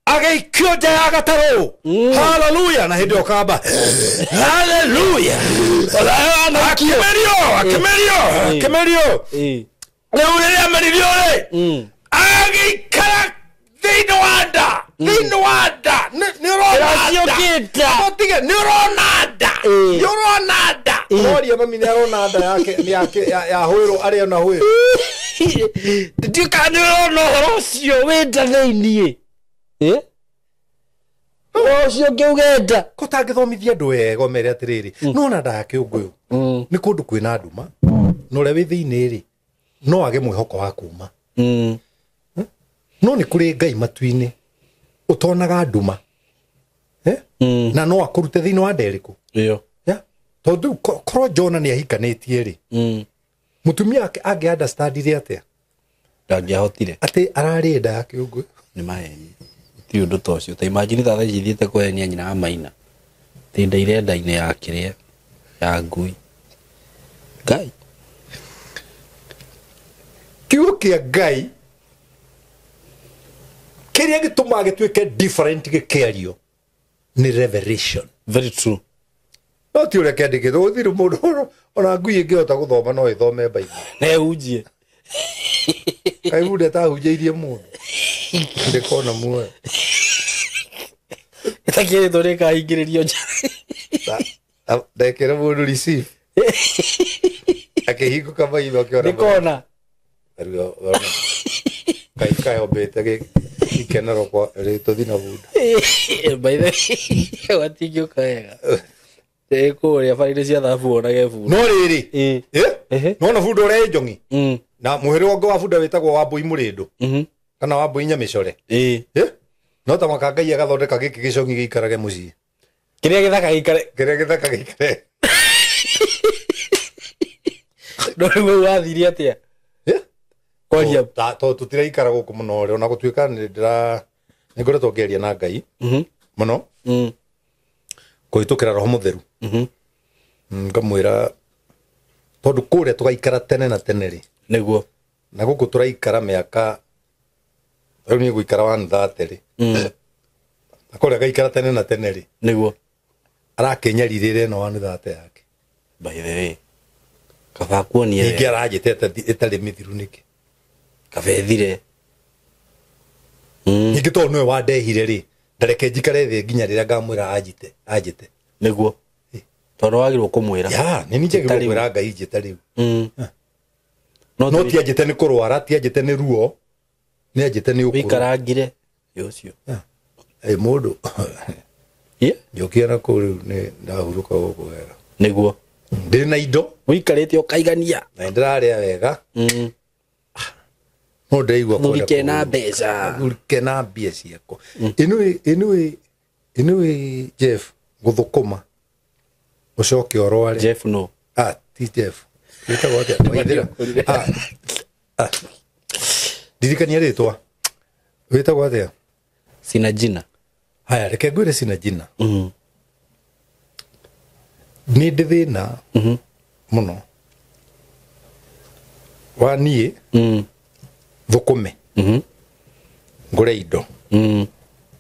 agĩikio nja ya gatarũ. Hallelujah. Na hĩndĩ ĩyo kamba hallelujah. Akĩmerio, akĩmerio, akĩmerio. Rĩu rĩrĩa ameririo rĩ, agĩikara thĩinĩ wa nda, thĩinĩ wa nda. Nĩ ũrona nda. Ũtige, nĩ ũrona nda. Nĩ ũrona nda. Ũroria mami nĩ arona nda yake, nĩ yake, ya hwĩrwo, arĩa ona hwĩrwo. Ndiũĩ kana nĩ ũrona ũhoro ũcio wĩ nda thĩiniĩ. Ũhoro ũcio ũngĩuge nda. Ko tangĩthomithia andũ wega ũmere atĩrĩrĩ, no ona nda ya kĩũngũyũ nĩ kũndũ kwĩna nduma, na ũrĩa wĩ thĩinĩ rĩ, no age mwĩhoko wa kuma. No nĩ kũrĩ Ngai matu-inĩ ũtonaga nduma. Na no akũrute thĩinĩ wa nda ĩrĩkũ. Tondũ korwo Jona nĩ ahikanĩtie rĩ, mũtumia wake angĩ understandire atĩa? Ndangĩahotire. Atĩ ararĩ nda ya kĩũngũyũ. Nĩ maheni. Ti ũndũ ta ũcio. Ta imagine ta thaa ici thiĩte kũhenia nyina wa Maina. Atĩ nda ire nda-inĩ ya kĩrĩa, ya ngui. Ngai. Kiugo kĩa Ngai kĩrĩa gĩtũmaga gĩtuĩke different gĩkĩario nĩ revelation. Very true. No ti ũrĩa kĩandĩkĩtwo, gũtirĩ mũndũ ona ngui ĩngĩhota gũthoma no ĩthome Bible. Na ĩhunjie. Kaĩ bunda ĩtahunjĩirie mũndũ. Ndĩkona muoyo. Ĩtakĩrĩtwo nĩ ĩkahingĩrĩrio nja. Ndekĩra mũndũ receive. Akĩhingũka maitho akĩona. Ndĩkona. Kai kayombĩte gĩkenero kwa rĩtũthi na bunda. By the way, watingĩũka wega. Kũrĩa bara-inĩ cia thabu wonage bunda. No rĩrĩ, nĩwona bunda ũrĩa ĩ njong'i? Na mũhĩrĩga ũngĩ wa bunda wĩtagwo Wambũi Mũrĩndũ. Kana Wambũi Nyamĩcore. No ta maka Ngai agathondeka gĩkĩ gĩcong'i gĩikarage mũciĩ. Kĩrĩa gĩthaka gĩikare. Kĩrĩa gĩthaka gĩikare. No rĩu wathire atĩa? Kwaria. Tondũ tũtiraikara gũkũ mũno rĩ, ona gũtuĩka nĩ ngoretwo ngĩaria na Ngai mũno kũhĩtũkĩra Roho Mũtheru. Ngamwĩra Tondu kuria tugaikara tene na tene ri. Niguo. Na guku turaikara miaka riu ni guikara 130 ri. Na kuria gaikara tene na tene ri. Niguo. Arakinyaririre no 130 yake. By the way. Kaba kuonie. Ningi arajite itari mithiru niki. Kaba ethire. Ningi tondu niwe wandehire ri. Ndareke njikare thi nginya riria ngamwira anjite, anjite. Niguo. Tondu wagirwo kumwira. Ya, ni njagirwo kwira Ngai njite riu. No ti anjite ni kurwara, ti anjite ni ruo. Ni anjite ni ukuru. Wikarangire ucio. Eh mundu. Ye? Njokia na kuu riu ni ndahuruka guku wega. Niguo. Ndiri na indo. Wikarite ukaigania. Na ndiraria wega. No ndaigua kwenda. Thurike na mbeca. Thurike na mbia ciakwa. Anyway Jeff guthukuma. Ucoke urware. Jeff no. Ah, ti Jeff. Witagwo atia? Waithira. Ah. Ndirikania ritwa. Witagwo atia? Sina jina. Haya, reke ngwire sina jina. Ni ndi thina muno. Wa nie thukume. Ngure indo.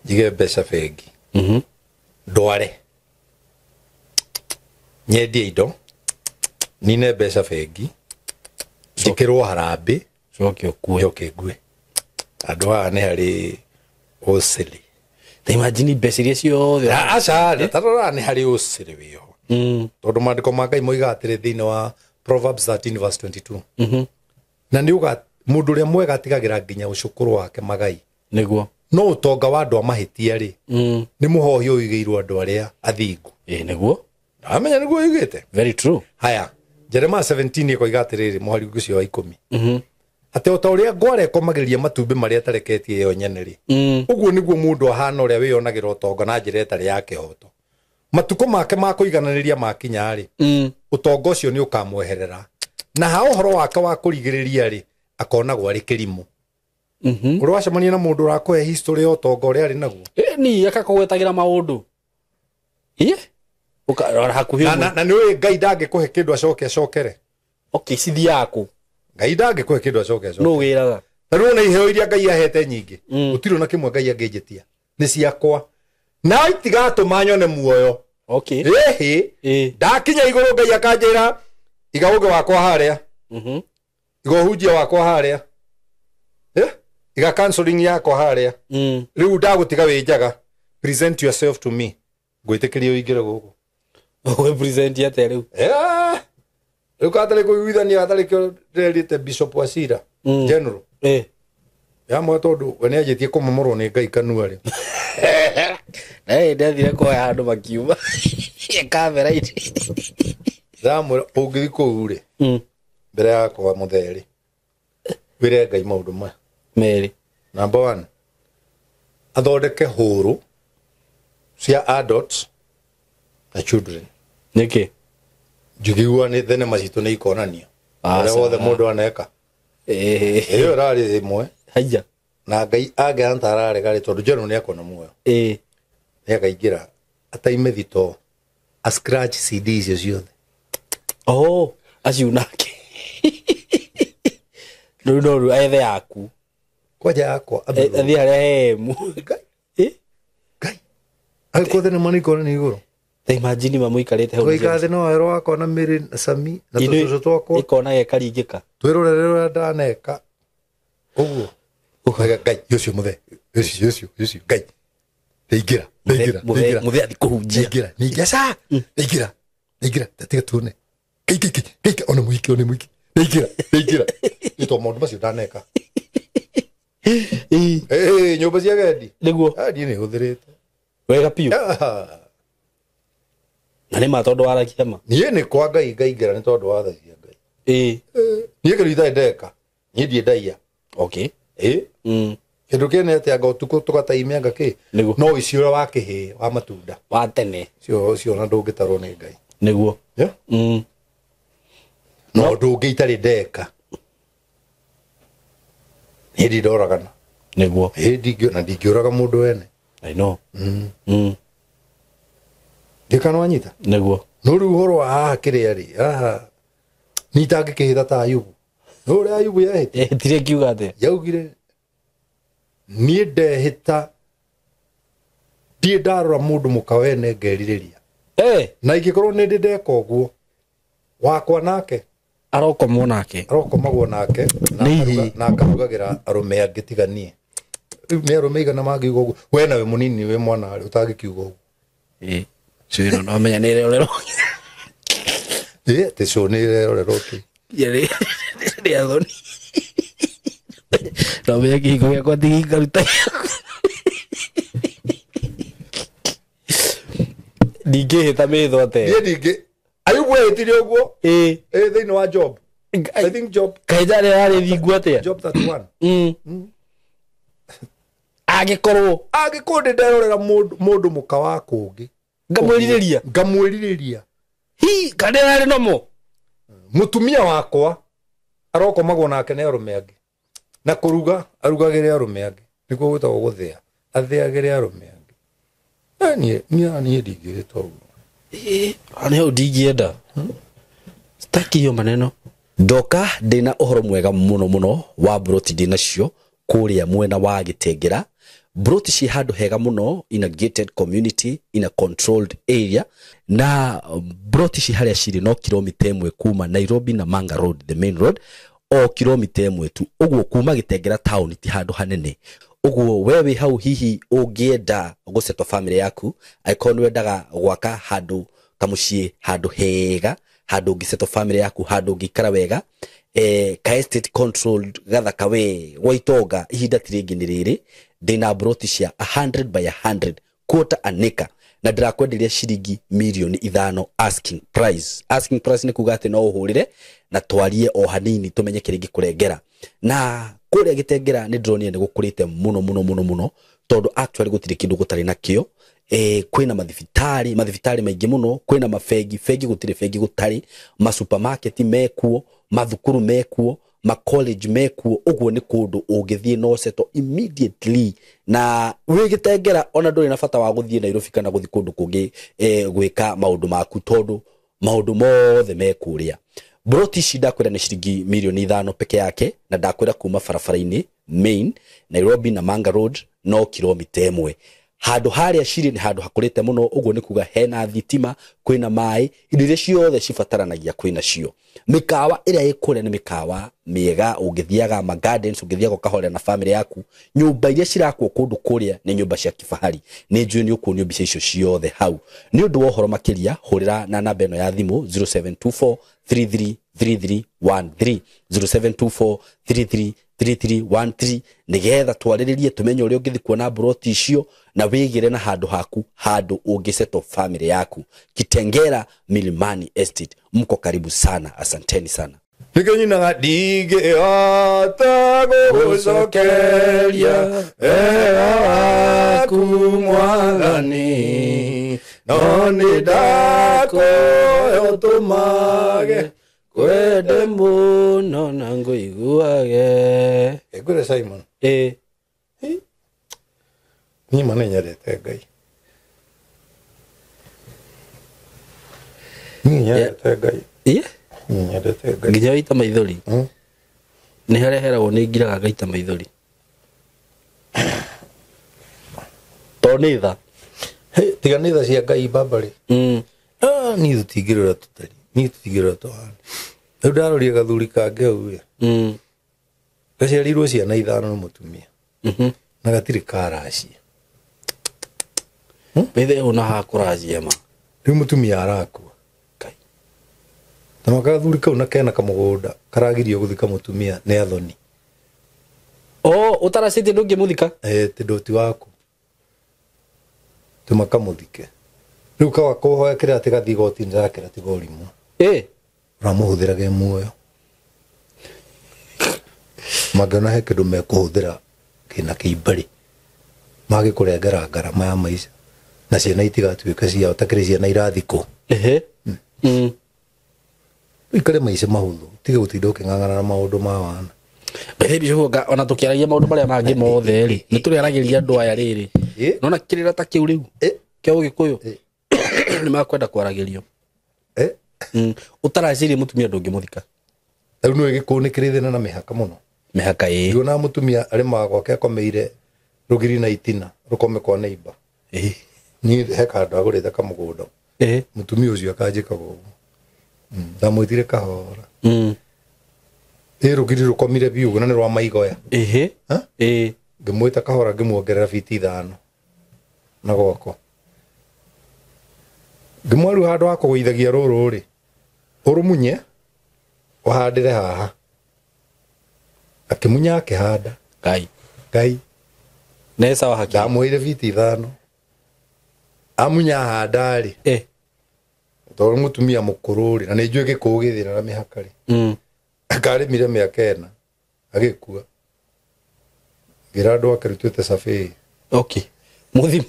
Njige mbeca bengi. Ndware. Nyendie indo. Nine mbeca bengi. Njikirwo harambĩ. Coke ukue. Njoke ngue. Andũ aya nĩ harĩ ũcĩrĩ. Ta imagine mbeca iria ciothe. Aca, tarora nĩ harĩ ũcĩrĩ wĩho. Tondũ maandĩko ma Ngai moigaga atĩrĩ thĩinĩ wa Proverbs 13 verse 22. Na nĩ uga mũndũ ũrĩa mwega atigagĩra nginya ũcũkũrũ wake magai. Niguo. No ũtonga wa andũ a mahĩtia rĩ, nĩ mũhohio ũigĩirwo andũ arĩa athingu. Ĩ niguo. Amenya niguo ũigĩte. Very true. Haya, Jeremiah 17 ĩkoiga atĩrĩrĩ mũhari ũcio wa 10. Atĩ o ta ũrĩa ngwara ĩkomagĩrĩria matumbĩ marĩa ĩtareketie yo nyene rĩ, ũguo nĩguo mũndũ ahana ũrĩa wĩyonagĩra ũtonga na njĩra ĩtarĩ ya kĩhooto. Matukũ make ma kũigananĩria makinya rĩ, ũtonga ũcio nĩ ũkamweherera. Na ha ũhoro wake wa kũrigĩrĩria rĩ, akonagwo arĩ kĩrimũ. Ũrĩ wacemania na mũndũ ũrakũhe history ya ũtonga ũrĩa arĩ naguo? Ni akakũgwetagĩra maũndũ. Ĩ? Ũkarora hakuhĩ ũguo. Na nĩũĩ Ngai ndangĩkũhe kĩndũ acoke acokere. Okay, cithiaga kũ? Ngai ndangĩkũhe kĩndũ acoke acokere. Nũ wĩraga? Ta rĩu ona iheo iria Ngai ahete nyingĩ, gũtirĩ ona kĩmwe Ngai angĩnjĩtia. Nĩ ciakwa. Na itigatũma nyone muoyo. Okay. Ĩhĩ. Ndakinya igũrũ Ngai akanjĩra iga ũgĩ wakwa harĩa. Iga ũhunjia wakwa harĩa. Iga counseling yakwa harĩa. Rĩu ndagũtiga wĩ njaga. Present yourself to me. Ngwĩtĩkĩrie ũingĩre gũkũ. Ũgwe present atĩa rĩu? Rĩu katarĩ kũiguithania gatarĩ kĩo ndĩrerĩte Bishop Wasira General. Yamwe tondũ we nĩanjĩtie kũmomorwo nĩ Ngai kanua rĩ. Ndathire kuoya handũ makiuma. Kamera-inĩ. Ndamwĩra ũngĩthiĩ kũu rĩ, mbere yakwa mũthee rĩ, wĩre Ngai maũndũ maya. Merĩ. Number 1, athondeke hũrũ cia adults na children. Nĩkĩ? Njugigua nĩ thenema citũ nĩ ikonanio. Ũrĩa wothe mũndũ aneka. Ĩyo ĩrarĩ ĩmwe. Haiya. Na Ngai angĩhana ta ararega rĩ, tondũ General nĩ akuona muoyo. Nĩ akaingĩra ataime thitoo, a scratch CD icio ciothe. Oh, aciunake. Rĩu no rĩu ethe yaku. Kwanja yakwa. Athiĩ harĩa hemu. Ngai. Ngai. Agĩkorwo thenema nĩ ikonanio igũrũ. Ta imagine mamũikarĩte hau. Tũgaikara thĩ na werũ wakwa na Mary na Sami na tũcũcũ twakwa. Ikona gekaringĩka. Twĩrorere ũrĩa ndaneka. Ũguo. Ngai, ũcio mũthee. Ũcio, ũcio, ũcio. Ngai. Ndaingĩra, ndaingĩra, ndaingĩra. Mũthee athiĩ kũhunjia. Ndaingĩra, ningĩ aca. Ndaingĩra, ndaingĩra, tiga tuone. Ngai, Ngai, Ngai, Ngai, one mũhiki, one mũhiki. Ndaingĩra, ndaingĩra. Nĩ tondũ maũndũ macio ndaneka. Nyũmba cia gendi. Nĩguo. Niĩ nĩ hũthĩrĩte. Wega biũ. Na nĩ ma tondũ waragia ma. Niĩ nĩ kwa Ngai ngaingĩra nĩ tondũ wa tha cia Ngai. Niĩ kĩndũ itarĩ ndeka. Niĩ ndirĩ ndaiya. Okay. Kĩndũ kĩene atĩ anga ũtukũ tũgataimia anga kĩ. Nĩguo. No ici ũrĩa wa kĩhĩ wa matunda. Wa tene. Ũcio ona ndũngĩtarwo nĩ Ngai. Nĩguo. No ũndũ ũngĩ itarĩ ndeka. Niĩ ndirĩ ndoragana. Nĩguo. Na ndingĩũraga mũndũ wene. I know. Ndikana wanyita? Nĩguo. No rĩu ũhoro wa haha kĩrĩa rĩ, haha Ni itangĩkĩhĩta ta Ayubu. No ũrĩa Ayubu yehĩtire. Ehĩtire kiuga atĩa? Yaugire niĩ ndehĩta ndirĩ ndarora mũndũ mũka wene ngerirĩria. Na ingĩkorwo nĩ ndĩ ndeka ũguo wakwa nake arokomwo nake. Arokomagwo nake na akarugagĩra arũme angĩ tiga niĩ. Rĩu nĩ arũme igana mangiuga ũguo. We nawe mũnini wĩ mwana rĩ ũtangĩkiuga ũguo. Cũĩ no menya nĩ ĩrerorerwo. Ĩ, atĩ cũĩ nĩ ĩrerorerwo kĩ? Nĩ athoni. No menye kĩhiko gĩakwa ti gĩikaru ta gĩaku. Ndingĩhĩta mĩhĩtwa atĩa? Niĩ ndingĩ. Ayubu ehĩtire ũguo. Ĩ. Ĩ, thĩinĩ wa Job. I think Job. Kaĩ njarĩ yarĩ thingu atĩa? Job 31. Angĩkorwo. Angĩkorwo ndĩ nderorera mũndũ mũka wa kũngĩ. Ngamwĩrirĩria. Ngamwĩrirĩria. Hi, kana yarĩ nomo. Mũtumia wakwa arokomagwo nake nĩ arũme angĩ. Na kũruga arugagĩre arũme angĩ. Nĩkuo gwĩtagwo gũthĩa. Athĩagĩre arũme angĩ. Niĩ ndingĩhĩta ũguo. Nĩ hau ndingĩenda. Sitaki hiyo maneno. Ndoka ndĩna ũhoro mwega mũno mũno wa broti ndĩnacio kũrĩa mwena wa Gĩtengera. Broti ci handũ hega mũno in a gated community in a controlled area, na broti ci harĩa cirĩ no kilomita 1 kuma Nairobi na Manga Road, the main road, o kilomita 1 tu. Ũguo kuma Gĩtengera town ti handũ hanene. Ũguo we wĩ hau hihi ũngĩenda gũsettle family yaku, angĩkorwo nĩ wendaga gwaka handũ kamũciĩ, handũ hega, handũ ũngĩsettle family yaku, handũ ũngĩikara wega, ka estate controlled gathaka we gwa itonga, ihinda ti rĩngĩ nĩ rĩrĩ. Ndĩna broti cia 100 by 100 quarter an acre, na ndĩrakwenderia ciringi mirioni 5 asking price. Asking price nĩ kuga atĩ no ũhũrĩre na twarie o hanini tũmenye kĩrĩa ingĩkũrengera. Na kũrĩa Gĩtengera nĩ ndĩronire nĩ gũkũrĩte mũno mũno mũno mũno, tondũ actually gũtirĩ kĩndũ gũtarĩ nakĩo. Kwĩna mathibitarĩ, mathibitarĩ maingĩ mũno, kwĩna mabengi, bengi gũtirĩ bengi gũtarĩ, masupermarket mekuo, mathukuru mekuo, ma college mekuo. Ũguo nĩ kũndũ ũngĩthiĩ no settle immediately. Na wĩ Gĩtengera ona ndũrĩ na bata wa gũthiĩ Nairobi kana gũthiĩ kũndũ kũngĩ, gwĩka maũndũ maku, tondũ maũndũ mothe me kũrĩa. Broti ici ndakwĩra nĩ ciringi mirioni 5 peke yake, na ndakwĩra kuma barabara-inĩ main Nairobi na Manga Road no kilomita 1. Handũ harĩa cirĩ nĩ handũ hakũrĩte mũno, ũguo nĩ kuga hena thitima, kwĩna maĩ, indo iria ciothe cibataranagia kwĩna cio. Mĩkawa ĩrĩa ĩ kũrĩa nĩ mĩkawa mĩega, ũngĩthiaga ma gardens, ũngĩthiaga ũkahorera na family yaku. Nyũmba iria cirakwo kũndũ kũrĩa nĩ nyũmba cia kifahari. Nĩ njũĩ nĩ ũkuonio mbica icio ciothe hau. Nĩ ũndũ wa ũhoro makĩria, hũrĩra na namba ĩno ya thimũ 0724 333313, 0724 333313, nĩgetha twarĩrĩrie tũmenye ũrĩa ũngĩthiĩ kuona broti icio na wĩgĩre na handũ haku, handũ ũngĩsettle family yaku. Kitengera Milimani Estate, mko karibu sana, asanteni sana. Nĩkĩo nyinaga ndingĩhota gũgũcokeria wega waku Mwathani, no nĩ ndakũhoya ũtũmage kwende mũno na ngũiguage. Ngwĩre Simon. Niĩ ma nĩnyendete Ngai. Niĩ nyendete Ngai. Niĩ nyendete Ngai. Nginya waita maithori. Nĩ harĩa heragwo nĩ ngiraga ngaita maithori. Tondũ nĩ tha. Tiga nĩ tha cia Ngai baba rĩ. Niĩ tũtingĩrora tũtari. Niĩ tũtingĩrora tũhana. Rĩu ndaroria gathuri kangĩ hau ĩ. Gaciarirwo ciana 5 nĩ mũtumia. Na gatirĩ karacia. Bethe ona hakũracia ma. Rĩu mũtumia arakua. Ngai. Na makathuri kau na kena kamũgũnda karagirio gũthika mũtumia nĩ athoni. Oh, ũtaracĩtie ndũngĩmũthika? Tondũ ti waku. Tũmakamũthike. Rĩu kawa kũhoya kĩrĩa atĩ gathiĩ igoti-inĩ ndĩrakĩra tiga ũrimũ. Ũramũhũthĩra ge muoyo. Mangĩona he kĩndũ mekũhũthĩra kĩna kĩimbarĩ, magĩkũrengera ngarama ya maica, na ciana itigatuĩka ciao ta kĩrĩ ciana irathikwo. Ũikare maica mahũthũ, tiga gũtinda ũkĩng'ang'ana na maũndũ ma wana. Bethe bico ona tũkĩaragia maũndũ marĩa mangĩ mothe rĩ, nĩ tũrĩaragĩria andũ aya rĩrĩ. Nona kĩrĩra ta kĩu rĩu kĩa Ũgĩkũyũ nĩ makwenda kwaragĩrio. Ũtaracirie mũtumia ndũngĩmũthika. Rĩu nĩ gĩkũyũ nĩ kĩrĩ thĩna na mĩhaka mũno. Mĩhaka ĩĩ. Nduonaga mũtumia arĩmaga gwake akomeire rũgiri na itina rũkome kwa neighbor. Ĩĩ. Niĩ he handũ agũrĩte kamũgũnda. Ĩĩ. Mũtumia ũcio akanjĩkaga ũguo. Ndamwĩtire kahora. Ĩ rũgiri rũkomire biũ ũguo na nĩ rwa maigoya. Ĩhĩ. Ha? Ĩĩ. Ngĩmwĩta kahora ngĩmuongerera biti 5 na gwakwa. Ngĩmwĩra rĩu handũ ha kũgũithagia rũrũ rĩ, ũrũmunye ũhandĩre haha. Akĩmunya akĩhanda. Ngai. Ngai. Nĩ sawa hakiri. Ndamwĩire biti 5. Amunya ahanda rĩ. Tondũ mũtumia mũkũrũ rĩ, na nĩ njũĩ gĩkũyũ gĩthĩna na mĩhaka rĩ. Akarĩmire mĩaka 4 agĩkua. Ngĩra andũ ake rĩu twĩte survey. Okay. Mũthime.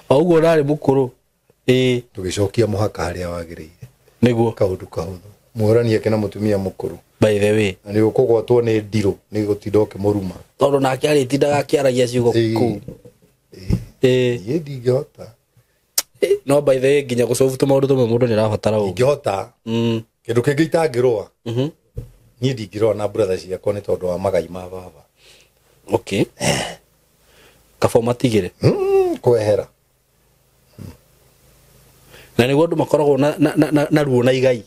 O ũguo ũrarĩ mũkũrũ. Ĩĩ. Tũgĩcokia mũhaka harĩa wagĩrĩire. Nĩguo. Kaũndũ kahũthũ. Mũhũrani ake na mũtumia mũkũrũ. By the way. Na nĩ ũkũgwatwo nĩ ndirũ nĩ gũtinda ũkĩmũruma. Tondũ nake arĩtindaga akĩaragia ciugo kũu. Ĩĩ. Niĩ ndingĩhota. No by the way nginya gũcobu tũmaũndũ tũmwe mũndũ nĩarabatara ũgĩ. Ingĩhota. Kĩndũ kĩngĩ itangĩrũa. Niĩ ndingĩrũa na brother ciakwa nĩ tondũ wa magai ma baba. Okay. Kaba ũmatigĩre. Kwehera. Na nĩguo andũ makoragwo na ruo na igai.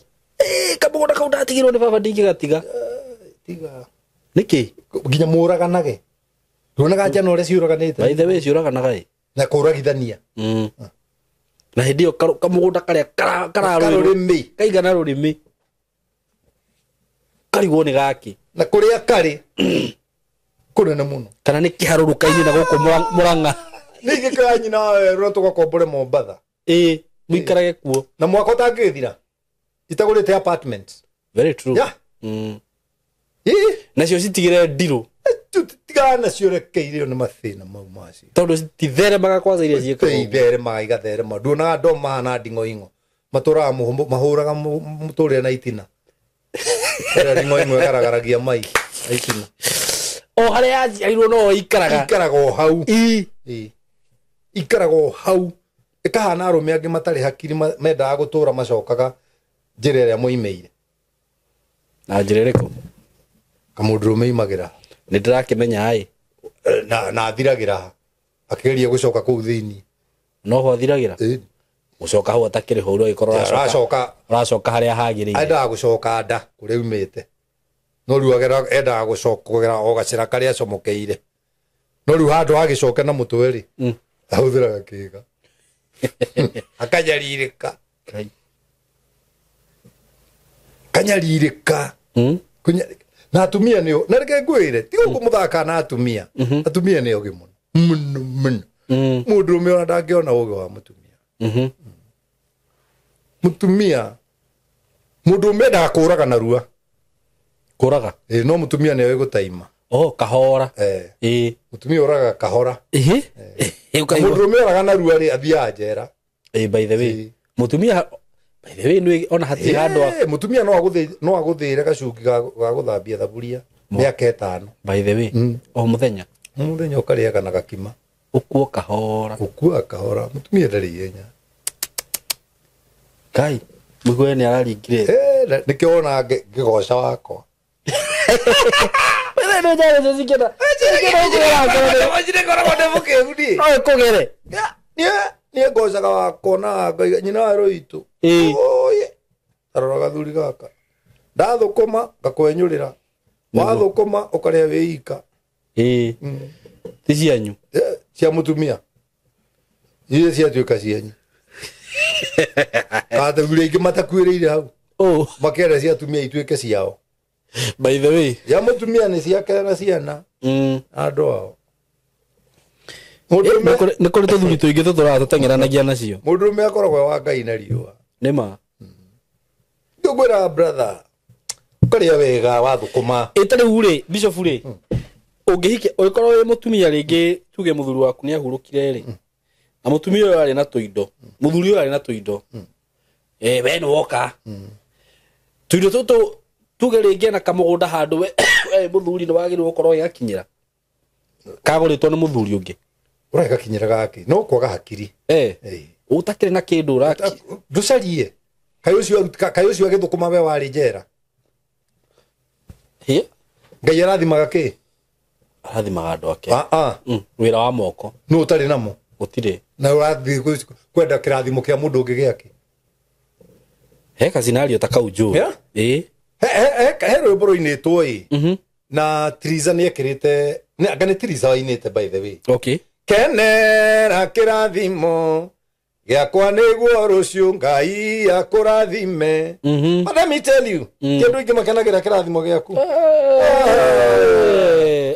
Kamũgũnda kau ndatigirwo nĩ baba ndingĩgatiga. Tiga. Nĩkĩ? Nginya mũraganage. Nduonaga njana ũrĩa ciũraganĩte. By the way ciũraganaga ĩ. Na kũragithania. Na hĩndĩ ĩyo kamũgũnda karĩa kararũrĩmĩ. Karũrĩmĩ. Kaigana rũrĩmĩ. Karigwo nĩ gakĩ. Na kũrĩa karĩ kũnene mũno. Kana nĩ kĩharũrũka-inĩ na gũkũ Mũrang'a. Nĩ ingĩkĩoya nyina wa werũ na tũgakombore Mombatha. Ĩĩ, mũikarage kuo. Na mwaka ũtangĩthira. Itagũrĩte apartment. Very true. Yeah. Ĩĩ. Nacio citigĩre ndirũ. Tigana nacio rekeire nĩ mathĩna mau macio. Tondũ cititheremaga kwanza iria ciĩkaga ũguo. Itheremaga igatherema. Nduonaga andũ mahana nding'oing'o. Matũraga mahũraga mũtũrĩre na itina. Ĩrĩa nding'oing'o ĩgaragaragia mai na itina. O harĩa yaciarirwo no ikaraga. Ikaraga o hau. Ĩĩ. Ĩĩ. Ikaraga o hau. Ĩkahana arũme angĩ matarĩ hakiri mendaga gũtũra macokaga njĩra ĩrĩa moimĩire. Na njĩra ĩrĩkũ? Kamũndũrũme imagĩra. Nĩ ndĩrakĩmenya ĩ. Na athiragĩra ha. Akĩgeria gũcoka kũu thĩinĩ. No ho athiragĩra? Ĩĩ. Gũcoka hau atakĩrĩ ho rĩu agĩkorwo Aracoka. aracoka harĩa hagĩrĩire. Endaga gũcoka nda kũrĩa aumĩte. No rĩu endaga gũcoka kũgera o gacĩra karĩa acomokeire. No rĩu handũ hagĩcoke na mũtwe rĩ, ahũthĩraga kĩĩga. Akanyarirĩka. Kanyarirĩka. Na atumia nĩo, na reke ngwĩre, ti gũkũ mũthaka na atumia. Atumia nĩ ogĩ mũno. Mũno mũno. Mũndũrũme ona ndangĩona ũgĩ wa mũtumia. Mũtumia, mũndũrũme endaga kũraga narua. Kũraga? Ĩĩ, no mũtumia nĩoĩ gũtaima. Oh, kahora. Ĩĩ. Mũtumia ũragaga kahora. Ĩhĩ. Ĩĩ. Mũndũrũme ũraga narua rĩ, athiaga njera. Ĩĩ, by the way. Mũtumia, by the way, nĩ ona hatirĩ handũ Mũtumia no agũthĩre gacungi ga gũthambia thaburia mĩaka 5. By the way, o mũthenya. Mũthenya ũkarĩaga na gakima. Ũkuo kahora. Ũkuo kahora. Mũtumia ndarĩ ihenya. Ngai, mũigue nĩ araringire. Nĩkĩo wonaga ngĩgoca wakwa. Niĩ ngocaga wakwa na ngaiga nyina wa rũitũ. Oye. Tarora gathuri gaka. Ndathũkũma ngakwenyũrĩra. Wathũkũma ũkarĩa wĩ ika. Ĩĩ. Ti cianyu. Cia mũtumia. Iria ciatuĩka cianyu. Kathuri aingĩ matakuĩrĩire hau. Makĩenda cia atumia ituĩke ciao. By the way, ya mũtumia nĩ ciake na ciana. Andũ ao. Nĩ kũrĩ tũthuri tũingĩ tũtũraga tũteng'eranagia nacio. Mũndũrũme akoragwo wa Ngai na riũa. Nĩ ma. Ngwĩra brother, ũkarĩa wega wathũkũma. Ĩ ta rĩu rĩ, Bishop rĩ, ũngĩhikia, ũngĩkorwo wĩ mũtumia rĩngĩ, tuge mũthuri waku nĩ ahurũkire rĩ, na mũtumia ũyũ arĩ na tũindo, mũthuri ũyũ arĩ na tũindo. We nĩ woka. Tũindo tũtũ tuge rĩngĩ na kamũgũnda handũ we mũthuri nĩ wagĩrĩirwo gũkorwo ũgĩgakinyĩra. Kagũrĩtwo nĩ mũthuri ũngĩ. Ũragakinyĩra gakĩ? No kwaga hakiri. Ũtakĩrĩ na kĩndũ ũraki. Ndũcarie. Kaĩ ũcio agĩthũkũma we warĩ njera. Ngai arathimaga kĩ? Arathimaga andũ ake. Ah ah. Wĩra wa moko. Nũ ũtarĩ namo? Gũtirĩ. Na ũrathiĩ kwenda kĩrathimo kĩa mũndũ ũngĩ gĩake. He ka scenario ta kau njũĩ. Yeah? Ĩĩ. He rwĩmbo rũinĩtwo ĩ na Triza nĩ ekĩrĩte anga nĩ Triza wainĩte, by the way. Kenera kĩrathimo gĩakwa nĩguo rũciũ Ngai akũrathime. But let me tell you, kĩndũ ingĩ makenagĩra kĩrathimo gĩaku.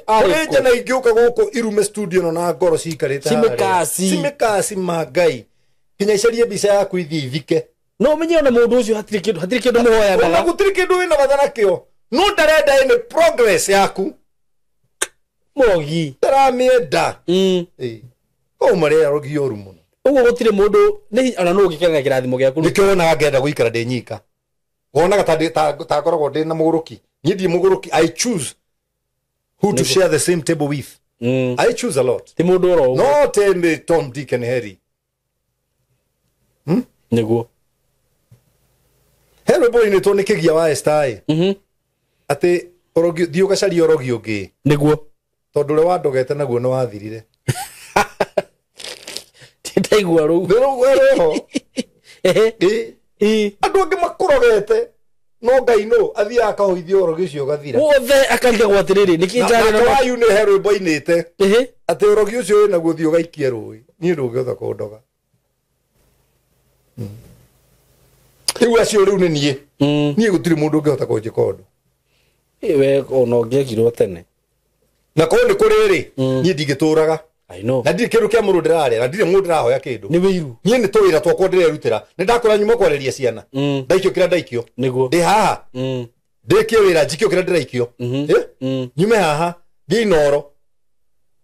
Kũrĩ njana ingĩũka gũkũ irume studio ĩno na ngoro cikarĩte harĩa. Cimĩkaci. Cimĩkaci ma Ngai nginya icarie mbica yaku ithiĩ ithike. No ũmenye ona mũndũ ũcio hatirĩ kĩndũ Ona mũhoyanaga. Gũtirĩ kĩndũ wĩna bata nakĩo, no ndarenda ĩnĩ progress yaku. Mũrogi. Ndaramĩenda. Ĩĩ. Kũu marĩa arogi ũru mũno. Ũguo gũtirĩ mũndũ nĩ ona nũ ũngĩkenera kĩrathimo gĩaku. Nĩkĩo wonaga ngenda gũikara ndĩ nyika, wonaga ta ngoragwo ndĩ na mũgũrũki. Niĩ ndirĩ mũgũrũki. I choose who to share the same table with. I choose a lot. Ti mũndũ oro ũguo. Not any Tom, Dick and Harry. Nĩguo. He rwĩmbo rũinĩtwo nĩ Kĩgia wa Esther atĩ ũrogi, thiĩ ũgacarie ũrogi ũngĩ. Nĩguo. Tondũ ũrĩa wandogete naguo nĩ wathirire. Ndaigua rũu. Nĩ rũu rĩho. Ehe. Ĩ. Ĩ. Andũ angĩ makũrogete, no Ngai nũ athiaga akahoithia ũrogi ũcio ũgathira. Wothe akarigagwo atĩrĩrĩ, nĩkĩ njarĩ Nake na wayu nĩ he rwĩmbo ainĩte Ehe. atĩ ũrogi ũcio wĩ naguo thiĩ ũgaikie rũĩ, niĩ ndũngĩhota kũndoga. Rĩu acio rĩu nĩ niĩ. Niĩ gũtirĩ mũndũ ũngĩhota kũnjĩka ũndũ. Ĩ, we ona ũngĩekirwo tene. Na korwo nĩ kũrĩ rĩ, niĩ ndingĩtũraga. I know. Na ndirĩ kĩndũ kĩa mũndũ ndĩrarĩa, na ndirĩ mũndũ ndĩrahoya kĩndũ. Nĩ wĩiru. Niĩ nĩ tũwĩra twakwa ndĩrerutĩra. Nĩ ndakũra nyuma kwarĩria ciana. Ndaikio kĩrĩa ndaikio. Nĩguo. Ndĩ haha. Ndĩkie wĩra, njikio kĩrĩa ndĩraikio. Eh? Nyume haha thiĩ Inoro.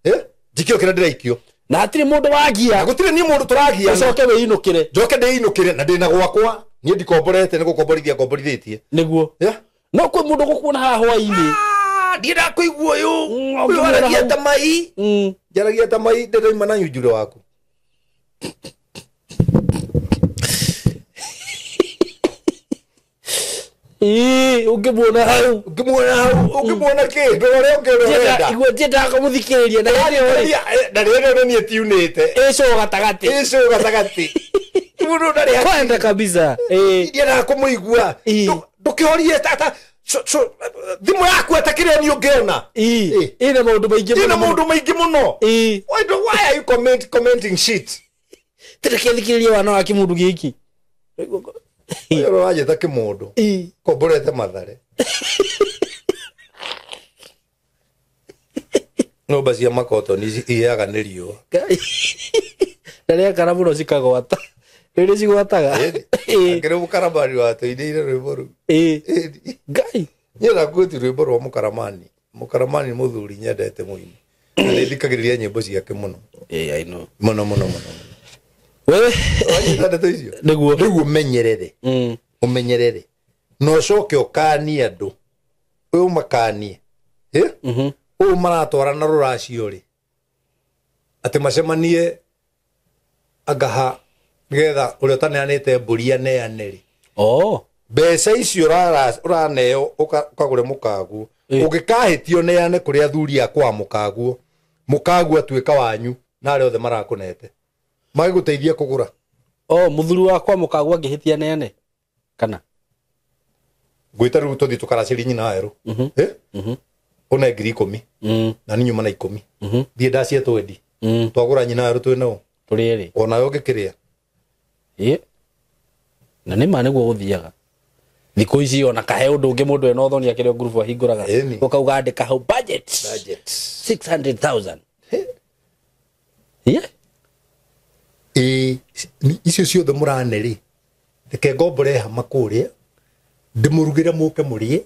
Eh? Njikio kĩrĩa ndĩraikio. Na hatirĩ mũndũ wagia. Na gũtirĩ niĩ mũndũ tũragia. Ũcoke wĩinũkĩre. Njoke ndĩinũkĩre na ndĩna gwakwa. Niĩ ndikomborete, nĩ gũkomborithia ngomborithĩtie. Nĩguo. Yeah? No kwĩ mũndũ gũkuona haha hwainĩ. Ah, ndienda kũigua ũyũ. Ũyũ Ũngĩmuona aragia hau. ta mai. Njaragia ta mai, ndĩraima na nyunjure waku. Ĩĩ, ũngĩmuona hau. Ũngĩmuona hau, ũngĩmuona kĩ? Ndũrore ũngĩ ũrĩa ũrenda. Igua ndiendaga kũmũthikĩrĩria na hĩndĩ ĩyo rĩ, Na rĩrĩa nĩ niĩ tiunĩte. ĩcũ gatagatĩ. Ĩcũ gatagatĩ. Mũndũ ndarĩ Kwenda kabisa. Ĩĩ. Ndiendaga kũmũigua. Ĩ. Ndũkĩhorie tata thimũ yaku atakĩrĩa niĩ ũngĩona. Ĩĩ. Ĩ. Ĩna maũndũ maingĩ Ĩna mũno. maũndũ maingĩ mũno. Ĩĩ. Why are you commenting shit? Tũreke thikĩrĩrie wana wa kĩmũndũ gĩkĩ. Ũyũ ũranjĩta kĩmũndũ. Ĩĩ. Komborete Mathare. Nyũmba cia makotoni iheaga nĩ riũa. Ngai. Na rĩakara mũno cikagwata. Rĩu nĩ cigwataga. Ĩĩ. Akĩrĩ mũkaramani watũinĩire rwĩmbo rũu. Ĩĩ. Ĩni. Ngai. Niĩ ndakuĩti rwĩmbo rwa mũkaramani. Mũkaramani nĩ mũthuri nyendete mũini. Na nĩ thikagĩrĩria nyĩmbo ciake mũno. Ĩĩ, I know. Mũno mũno mũno. Wewe Wanyita ndeto icio? Nĩguo. Rĩu ũmenyerere. Ũmenyerere. Na ũcoke ũkanie andũ. Ũyũ ũmakanie. Ĩ? Ũyũ maratwarana rũracio rĩ. Atĩ macemanie angaha nĩgetha ũrĩa ũtaneanĩte mbũri aneane rĩ. Oh. Mbeca icio ũraneo ũkagũre mũkaguo. Ĩ. Ũngĩkahĩtio neane kũrĩ athuri a kwa mũkaguo. Mũkaguo atuĩka wanyu na arĩa othe marakũnete. Magĩgũteithia kũgũra. Oh, mũthuri wakwa mũkagwa angĩhĩtia neane. Kana. Ngwĩta rĩu tũthiĩ tũkaracĩrie nyina werũ. Ĩ? Ũne 10,000. Na niĩ nyuma na 10. Thiĩ ndacie twendi. Twagũra nyina werũ twĩ nao. Tũrĩ erĩ. Onawe ũngĩkĩrĩa. Ĩĩ. Na nĩ ma nĩguo gũthiaga. Thikũ ici ona kahe ũndũ ũngĩ mũndũ ena ũthoni akĩrĩ o ngurubu ahingũraga. Ĩni. Ũkauga andĩka hau budget. Budget. 600,000. Yeah. Ĩĩ, icio ciothe mũrane rĩ, reke ngombore hama kũrĩa, ndĩmũrugĩre mũke mũrĩe,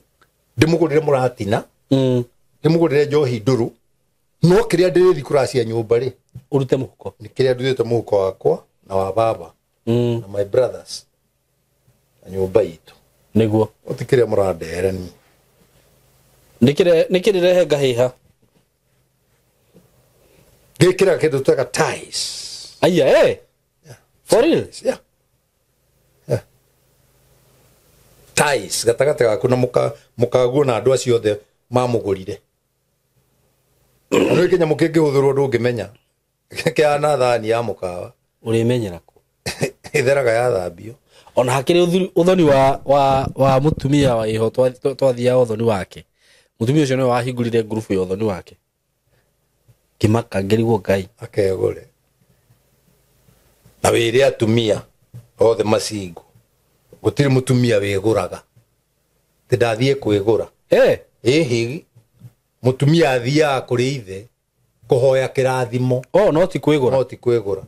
ndĩmũgũrĩre mũratina, ndĩmũgũrĩre njohi ndũrũ, no kĩrĩa ndĩrĩthi kũracia nyũmba rĩ, Ũrute mũhuko. Nĩ kĩrĩa ndutĩte mũhuko wakwa na wa baba na my brothers na nyũmba itũ. Nĩguo. Ti kĩrĩa mũrandehera niĩ. Nĩkĩ rĩrehe ngahĩha? Ngĩkĩra kĩndũ tweka ties. Aya, eh. For real? Yeah. Yeah. Ties gatagatĩ gaku na mũkaguo na andũ acio othe mamũgũrire. Nĩ kĩnyamũ kĩngĩhũthĩrwo ndũngĩmenya. Kĩhana thani ya mũkawa. Ũrĩmenyera kũ? Ĩtheraga yathambio. Ona hakĩrĩ ũthoni wa mũtumia wa iho twathiaga ũthoni wake. Mũtumia ũcio nĩwe wahingũrire ngurubu ya ũthoni wake. Ngĩmaka ngĩrigwo Ngai. Akegũre. Na wĩre atumia othe macingo. Gũtirĩ mũtumia wĩgũraga. Ti ndathiĩ kwĩgũra. Ĩhĩ. Mũtumia athiaga kũrĩ ithe kũhoya kĩrathimo. Oh, no ti kwĩgũra. No ti kwĩgũra.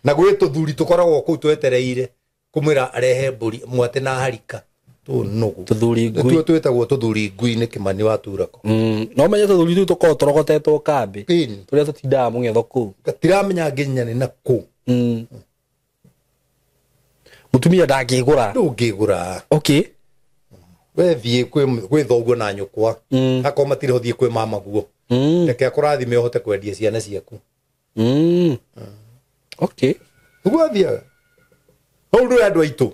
Na gwĩ tũthuri tũkoragwo kũu twetereire kũmwĩra arehe mbũri mwate na harika. Tũnũgũ. Tũthuri ngui. Nĩtuo twĩtagwo tũthuri ngui nĩ Kĩmani wa Turako. No menye tũthuri tũu tũkoragwo tũrogotetwo kambĩ. Tũrĩa tũtindaga mũng'etho kũu. Gatiramenya nginya nĩ na kũ. Mũtumia ndangĩgũra. Ndũngĩgũra. Okay. We thiĩ kwĩ thoguo na nyũkwa. Akorwo matirĩ ho thiĩ kwĩ mamaguo. Reke akũrathime ũhote kwendia ciana ciaku. Okay. Nĩguo athiaga. Hau ndũĩ andũ aitũ.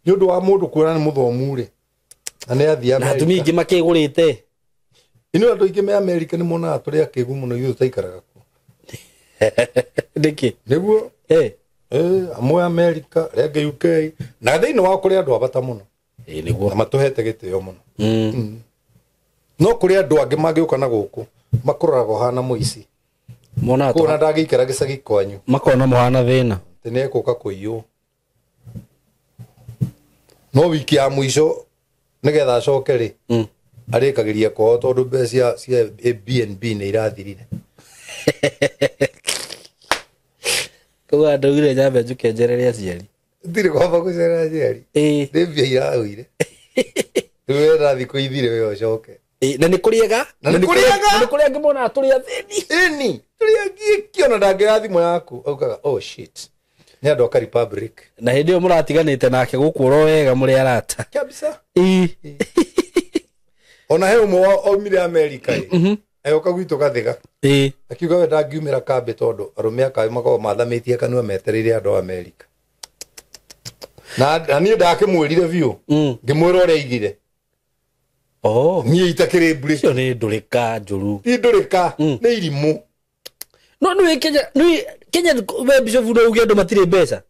Nĩ ũndũ wa mũndũ kuona nĩ mũthomu rĩ. Na nĩ athiĩ Na atumia aingĩ makĩgũrĩte. Inyuĩ andũ aingĩ me Amerika nĩ monaga tũrĩ akĩgu mũno ithuĩ tũtaikaraga kuo. Nĩkĩ? Nĩguo. Amwe Amerika, arĩa angĩ UK. Na thĩinĩ wao kũrĩ andũ a bata mũno. Nĩguo. Na matũhete gĩtĩo mũno. No kũrĩ andũ angĩ mangĩũka na gũkũ makũroraga ũhana mũici. Monaga Kuona ndangĩikara gĩcagi kwanyu. Makona mũhana thĩna. Atĩ nĩekũka kũiywo. No wiki ya mũico nĩgetha acoke rĩ, arĩkagĩria kwao tondũ mbeca cia BNB nĩ irathirire. Koguo ndaugire nyambe njuke njerere aciari. Ndirĩ kwamba gũcerera aciari. Nĩ mbia iragũire. Rĩu wenda thikũ ithire we ũcoke. Na nĩ kũrĩega. Na nĩ kũrĩega. Na nĩ kũrĩ angĩ monaga tũrĩ athĩni. Ĩni, tũrĩ angĩ ona ndangĩoya thimũ yaku augaga oh shit. Nĩ andũ a Republic. Na hĩndĩ ĩyo mũratiganĩte nake gũkũ oro wega mũrĩ arata. Kabisa. Ona he ũmwe aumire Amerika ĩ. Agĩũka gwitũ Gathĩga. Akiuga we ndangiumĩra kambĩ tondũ arũme a kambĩ makoragwo mathamĩtie kanua metereire andũ a Amerika. Na niĩ ndakĩmwĩrire biũ. Ngĩmwĩra ũrĩa aigire. Niĩ itakĩrĩ mbũrĩ. Icio nĩ ndũrĩka njũru. Ti ndũrĩka, nĩ irimũ. No nĩ Kenya, nĩ Kenya we Bishop no uge andũ matirĩ mbeca.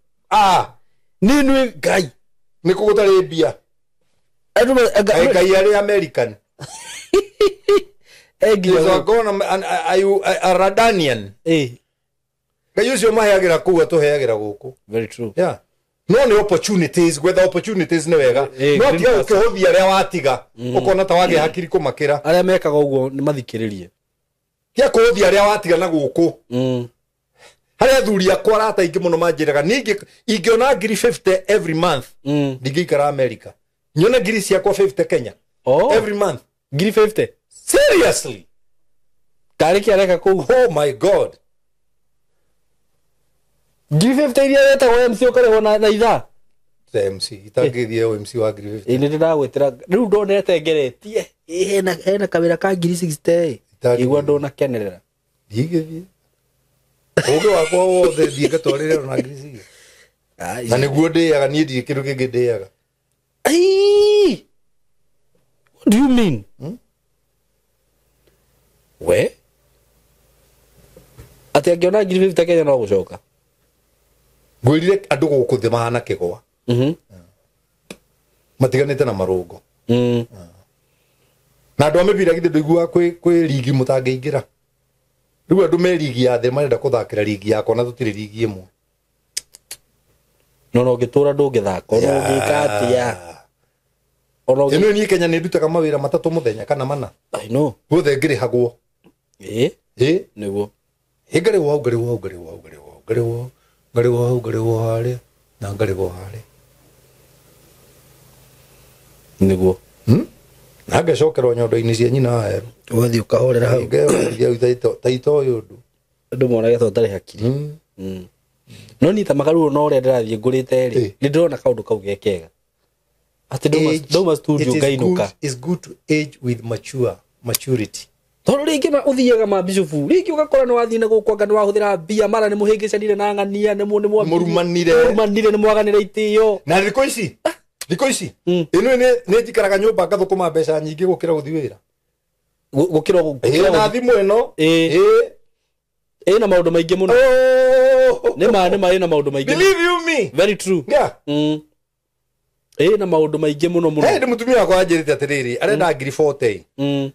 Nĩ nĩ Ngai. Nĩ kũ gũtarĩ mbia. Andũ Ngai arĩ American. A Radanian. Ngai ũcio maheagĩra kũu atũheagĩra gũkũ. Very true. Yeah. No nĩ opportunities, gwetha opportunities nĩ wega. No tiga gũkĩhũthia arĩa watiga, ũkona ta wagĩa hakiri kũmakĩra. Arĩa mekaga ũguo nĩ mathikĩrĩrie. Tiga kũhũthia arĩa watiga na gũkũ. Harĩ athuri akwa arata aingĩ mũno manjĩraga, niĩ ingĩona ngiri 50 every month, ndingĩikara America. Nyone ngiri ciakwa 50 Kenya. Every month. Ngiri 50? Seriously? Tarĩ kĩ areka kũu? Oh my God. Ngiri 50 iria wetagwo MC ũkarĩhwo na ithaa? MC, itangĩthiĩ MC wa ngiri 50. Ĩ, nĩ ndĩragwĩtĩra. Rĩu ndonete ngeretie. Ĩ, hena kawĩra ka ngiri 60. Igua ndũnakenerera. Ndigĩthiĩ. Ũgĩ wakwa wothe thiĩ ngatwarĩre ona ngiri 60. Na nĩguo ndĩaga, niĩ ndirĩ kĩndũ kĩngĩ ndĩaga. Ai! What do you mean? We? Atĩ angĩona ngiri 50 Kenya no gũcoka? Ngwĩrire andũ gũkũ thĩ mahana kĩgwa. Matiganĩte na marũngo. Na andũ a mĩbira githĩ ndũiguaga kwĩ rigi mũtangĩingĩra. Rĩu andũ me rigi ya thĩ marenda kũthakĩra rigi yakwa na tũtirĩ rigi ĩmwe. No no ũngĩtũra ndũngĩthaka, ona ũngĩka atĩa. Ona ũngĩ- Ĩno niĩ Kenya nĩ ndutaga mawĩra matatũ mũthenya kana mana. I know. Guothe ngĩrĩhagwo. Nĩguo. Ngarĩhwo hau, ngarĩhwo hau, ngarĩhwo hau, ngarĩhwo hau, ngarĩhwo hau, ngarĩhwo hau, ngarĩhwo harĩa, na ngarĩhwo harĩa. Nĩguo. Na ngacokerwo nyondo-inĩ cia nyina wa Heru. Ũgathiĩ ũkahorera hau. Ngeoithia ta itoĩ ũndũ. Andũ monage ta ũtarĩ hakiri. No niĩ ta makaruo na ũrĩa ndĩrathiĩ ngũrĩte rĩ, nĩ ndĩrona kaũndũ kau ge kega. Atĩ ndauma studio ngainũka. It's good to age with maturity. Tondũ rĩngĩ ma ũthiaga ma Bishop, rĩngĩ ũgakora nĩ wathiĩ na gũkũ anga nĩ wahũthĩra mbia, mara nĩ mũhĩngĩcanire na ng'ania, nĩ Mũrumanire. mũrumanire, nĩ mwaganĩre itĩo. Na thikũ ici, Thikũ ici ĩno nĩ njikaraga nyũmba ngathũkũma mbeca nyingĩ gũkĩra gũthiĩ wĩra. Gũkĩra gũkĩra na thimũ ĩno. Ĩna maũndũ maingĩ mũno. Nĩ ma ĩna maũndũ maingĩ. Believe you me. Very true. Yeah. Ĩna maũndũ maingĩ mũno mũno. Hey, mũtumia wakwa anjĩrĩte atĩrĩrĩ, arenda ngiri 40.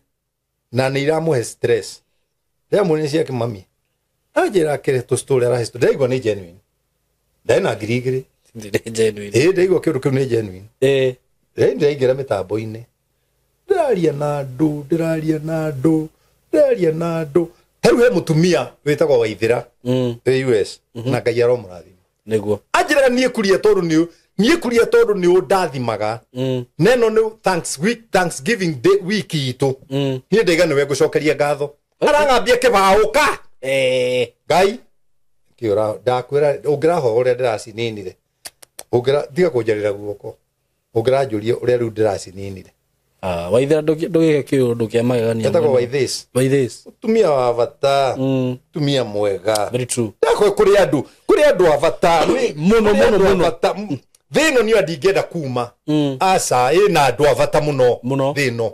Na nĩ iramũhe stress. Ndĩramũria ciake mami. Anjĩra kĩrĩ tũ story arahe story. Ndaigua nĩ genuine. Ndena ngiri 2. Nĩ genuine. Ndaigua kĩũndũ kĩu nĩ genuine. Ndĩraingĩra mĩtambo-inĩ. Ndĩraria na andũ. Rĩu he mũtumia wĩtagwo Waithĩra. US na Ngai aromũrathima. Nĩguo. Anjĩraga niĩ kuria tondũ nĩ ũndathimaga. Neno nĩ Thanksgiving Day week itũ. Niĩ ndaiga nĩwe ngũcokeria ngatho. Arang'ambia kĩbaũ ka. Ngai kĩũra ndakwĩra ũngĩrahoya ũrĩa ndĩracininire. Ũngĩra tiga kũnjarĩra guoko. Ũngĩranjũria ũrĩa rĩu ndĩracininire. Waithĩra ndũgĩke kĩũndũ kĩa magegania. Etagwo Waithĩci. Waithĩci. Tumia wa bata. Tumia mwega. Very true. Ndakwe kũrĩ andũ a bata. Mũno mũno mũno. Thĩ ĩno niyo ndingĩenda kuma. Aca ĩna andũ a bata mũno. Thĩ ĩno.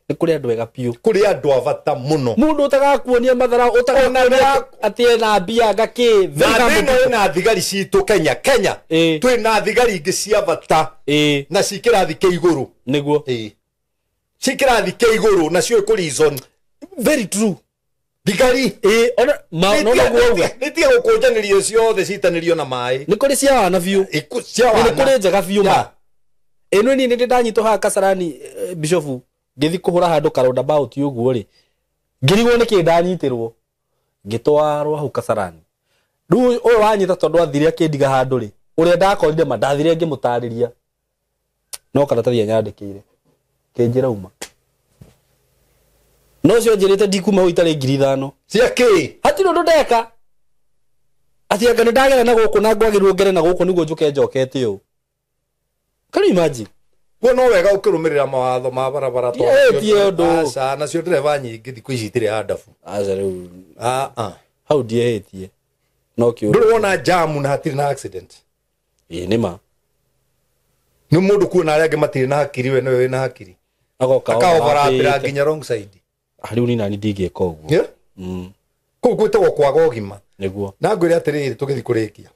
Nĩ kũrĩ andũ ega biũ. Kũrĩ andũ a bata mũno. Mũndũ ũtagakuonia mathara ũtagakuonia atĩ ena mbia ngakĩ. Na thĩ ĩno ĩna thigari citũ Kenya. Twĩna thigari ingĩ cia bata. Na ci kĩrathi kĩa igũrũ. Nĩguo. Ci kĩrathi kĩa igũrũ na ciũĩ kũ reason. Very true. Thigari. Ona no noguo uga. Nĩ tiga gũkũnjanĩrio ciothe citanĩrio na maĩ. Nĩ kũrĩ cia wana biũ. Cia wana. Nĩ kũrĩ njega biũ ma. Ĩno niĩ nĩ ndanyitwo haha Kasarani Bishofu ngĩthiĩ kũhũra handũ ka roundabout ũguo rĩ. Ngĩrigwo nĩkĩ ndanyitĩrwo. Ngĩtwarwo hau Kasarani. Rĩu ũyũ wanyita tondũ athire akĩndiga handũ rĩ. Ũrĩa ndakorire ma ndathire ngĩmũtarĩria. No karatathi anyandĩkĩire. Kĩnjĩra uma. No cio njĩrĩte ndikuma hau itarĩ ngiri 5. Cia kĩ? Hatirĩ ũndũ ndeka. Atĩ anga nĩ ndagera na gũkũ na ngwagĩrĩrwo ngere na gũkũ nĩguo njũke njokete ũũ. Can you imagine? Kuo no wega ũkĩrũmĩrĩra mawatho ma barabara tondũ aca nacio ndereba nyingĩ thikũ ici itirĩ andabu. Aca rĩu. Hau ndiehĩtie. No kĩũndũ. Ndũrĩ wona jamu na hatirĩ na accident. Ĩĩ nĩ ma. Nĩ mũndũ kuona arĩa angĩ matirĩ na hakiri we nĩwe wĩna hakiri. Agoka akaoverapĩra nginya wrong side. Rĩu ni nani ndingĩka ũguo. Kũu gwĩtagwo kwaga ũgima. Nĩguo. Na ngwĩre atĩrĩrĩ tũgĩthiĩ kũrĩkia.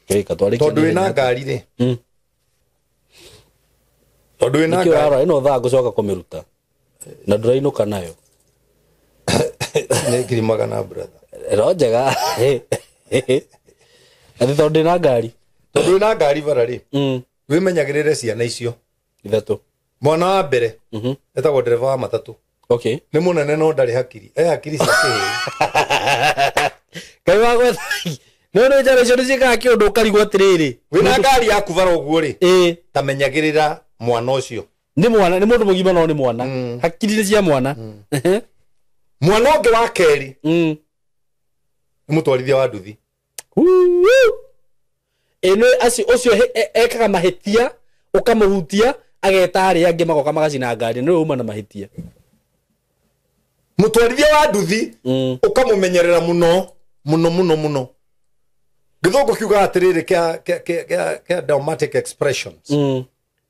Kĩrĩka twarĩkia. Tondũ wĩna ngari rĩ. Tondũ wĩna ngari. Nĩkĩo ĩno thaa ngũcoka kũmĩruta. Na ndũrainũka nayo. Nĩ ngiri 100 brother. No njega. Atĩ tondũ ndĩna ngari. Tondũ wĩna ngari bara rĩ. Wĩmenyagĩrĩre ciana icio. 3. Mwana wa mbere. Etagwo ndereba wa matatũ. Okay. Nĩ mũnene no ndarĩ hakiri. Hakiri cia kĩhĩĩ. Ngai wa gwetha. No no njara icio nĩ ciĩkaga kĩũndũ ũkarigwo atĩrĩrĩ. Wĩna ngari yaku bara ũguo rĩ. Ta menyagĩrĩra mwana ũcio. Nĩ mwana, nĩ mũndũ mũgima no nĩ mwana. Hakiri nĩ cia mwana. Mwana ũngĩ wa kerĩ. Nĩ mũtwarithia wa nduthi. Ĩno acio ũcio ekaga mahĩtia ũkamũhutia ageta arĩa angĩ magoka magacina ngari nĩ uma na mahĩtia. Mũtwarithia wa nduthi ũkamũmenyerera mũno mũno mũno mũno. Gĩthũngũ kiugaga atĩrĩrĩ kĩa dogmatic expressions.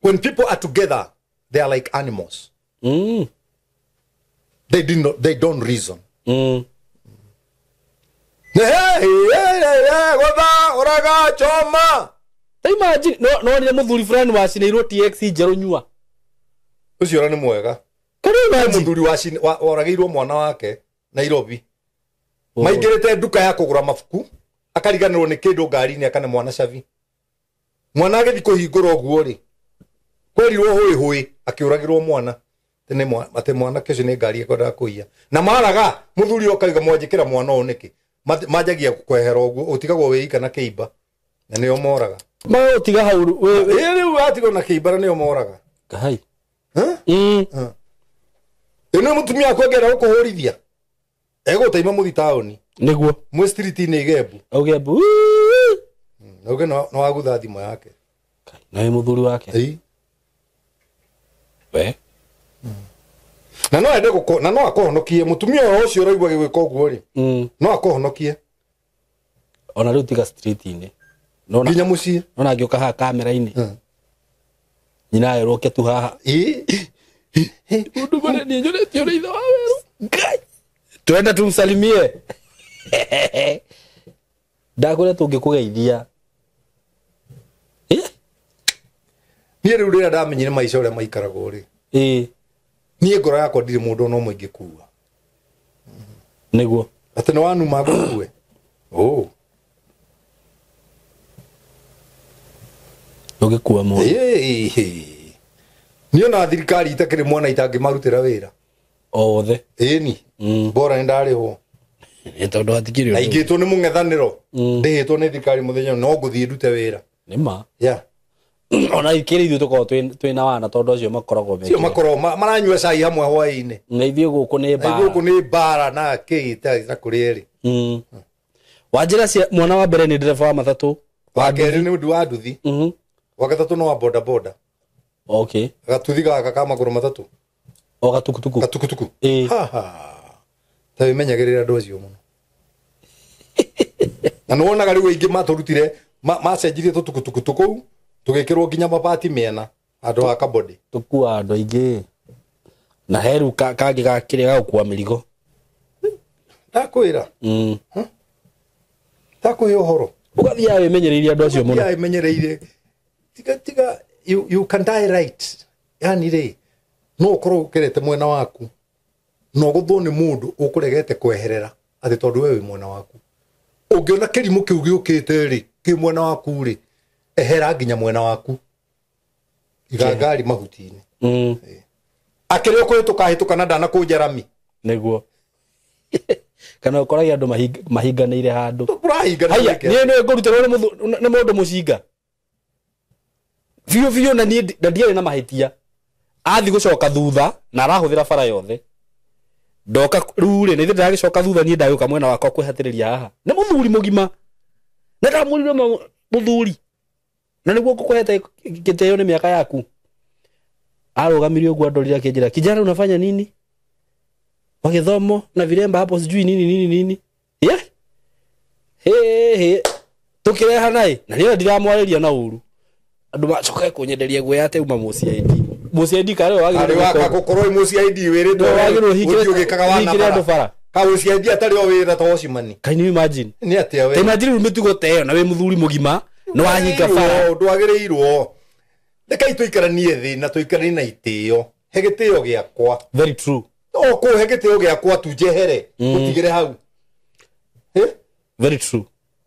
When people are together they are like animals. They don't reason. Gotha, choma. Imagine no nĩ mũthuri fulani wacinĩirwo TX njerũ nyua. Ũcio ora nĩ mwega. Can you imagine? Mũthuri woragĩirwo mwana wake Nairobi. Maingĩrĩte nduka ya kũgũra mabuku akariganĩrwo nĩ kĩndũ ngari-inĩ akane mwana cabi. Mwana agĩthiĩ kũhingũra ũguo rĩ. Kwerirwo hũĩ hũĩ akĩũragĩrwo mwana. Atĩ mwanake ũcio nĩ ngari ekwendaga kũiya. Na maraga mũthuri okaiga mwanjĩkĩra mwana ũyũ nĩkĩ. Manjagia kwehera ũguo ũtigagwo wĩika na kĩimba. Na nĩo moraga. Magũtiga hau rĩu watigwo na kĩimba na nĩo moraga. Ngai. Ĩno mũtumia waku angĩenda gũkũhũrithia. Egũgũteima mũthi taũni. Nĩguo. Mwĩ street-inĩ Igembu. Auge mbu. Auge no wagutha thimũ yake. Na wĩ mũthuri wake. We. Na no ende gũkũ na no akũhonokie mũtumia ũcio ũraigua agĩgwĩka ũguo rĩ. No akũhonokie. Ona rĩu tiga street-inĩ. Nginya mũciĩ. Nona angĩũka haha kamera-inĩ. Nyina erwo tu haha. Mundu mare ni nyoretio ni ithe wa weru. Ngai. Twende tumsalimie. Ndakũrĩa tũngĩkũgeithia. Niĩ rĩu rĩrĩa ndamenyire maica ũrĩa maikaragwo rĩ. Niĩ ngoro yakwa ndirĩ mũndũ ona ũmwe ingĩkua. Nĩguo. Atĩ nĩ wanuma ngũkue. Oh. Ndũngĩkua mũndũ. Niĩ ona thirikari itakĩrĩ mwana itangĩmarutĩra wĩra. O wothe. Ĩni. Bora nĩ ndarĩhwo. Tondũ hatikĩrĩ ũndũ. Aingĩtwo nĩ mũng'ethanĩro. Ndĩhĩtwo nĩ thirikari mũthenya no ngũthiĩ ndute wĩra. Nĩ ma. Yeah. Ona ikĩrĩ ithuĩ tũkoragwo twĩna wana tondũ acio makoragwo me. Cio makoragwo maranyua cai hamwe hwaĩ-inĩ. Na ithuĩ gũkũ nĩ mbara. Gũkũ nĩ mbara na kĩ na kũrĩ erĩ. Wanjĩra cia mwana wa mbere nĩ ndereba wa matatũ. Wa kerĩ nĩ ũndũ wa nduthi. Wa gatatũ nĩ wa boda boda. Okay. Gatuthi gaka ka magũrũ matatũ. O gatukutuku. Gatukutuku. Ha ha. Ta wĩmenyagĩrĩra andũ acio mũno. Na nĩ wonaga rĩu aingĩ matũrutire macenjirie tũtukutuku tũkũu tũgĩkĩrwo nginya mabati mĩena handũ ha kabodi. Tũkua andũ aingĩ. Na heru kangĩ gakĩrĩa gagũkua mĩrigo. Ndakwĩra. Ndakũhe ũhoro. Ũgathiaga wĩmenyereirie andũ acio mũno. Ũgathiaga wĩmenyereire. Tiga tiga you can die right. Yani rĩ no ũkorwo ũkerete mwena waku. No gũthwo nĩ mũndũ ũkũregete kweherera atĩ tondũ we wĩ mwena waku. Ũngĩona kĩrimũ kĩu gĩũkĩte rĩ kĩ mwena waku rĩ ehera nginya mwena waku. Iga ngari mahuti-inĩ. Akĩrĩ ũkũhĩtũka hĩtũka na ndanakũnja rami. Nĩguo. Kana ũkoragia andũ mahinganĩire handũ. Ũrahinganĩire. Niĩ nĩ ngũrutĩrwo nĩ mũndũ mũcinga. Biũ biũ na niĩ ndiarĩ na mahĩtia. Athi gũcoka thutha na arahũthĩra bara yothe. Ndoka rĩu rĩ nĩ ndĩragĩcoka thutha niĩ ndagĩũka mwena wakwa kwĩhatĩrĩria haha. Nĩ mũthuri mũgima. Na ndamwĩrire mũthuri. Na nĩguo ngũkũhete gĩtĩo nĩ mĩaka yaku. Arũgamirie ũguo andorire akĩnjĩra, kijana unafanya nini? Wagĩthomo na viremba hapo sijui nini nini nini. Yeah. He he. Tũkĩreha naĩ na niĩ ndiramwarĩria na ũru. Andũ macoke kũnyenderia guoya atĩ uma mũCID. MũCID karĩ wagĩrĩirwo gũkorwo wĩ mũCID wĩrĩtwo ũthiĩ ũgĩkaga wana bara. Ka mũCID atarĩ o wĩra ta Osimani. Can you imagine? Nĩ atĩa we? Ta imagine rĩu mĩtugo ta ĩyo na wĩ mũthuri mũgima nĩ wahinga bara. Ndwagĩrĩirwo. Rekei tũikaranie thĩ na tũikaranie na itĩo. He gĩtĩo gĩakwa. Very true. O kũhe gĩtĩo gĩakwa tu njehere ũtigĩre hau. Very true.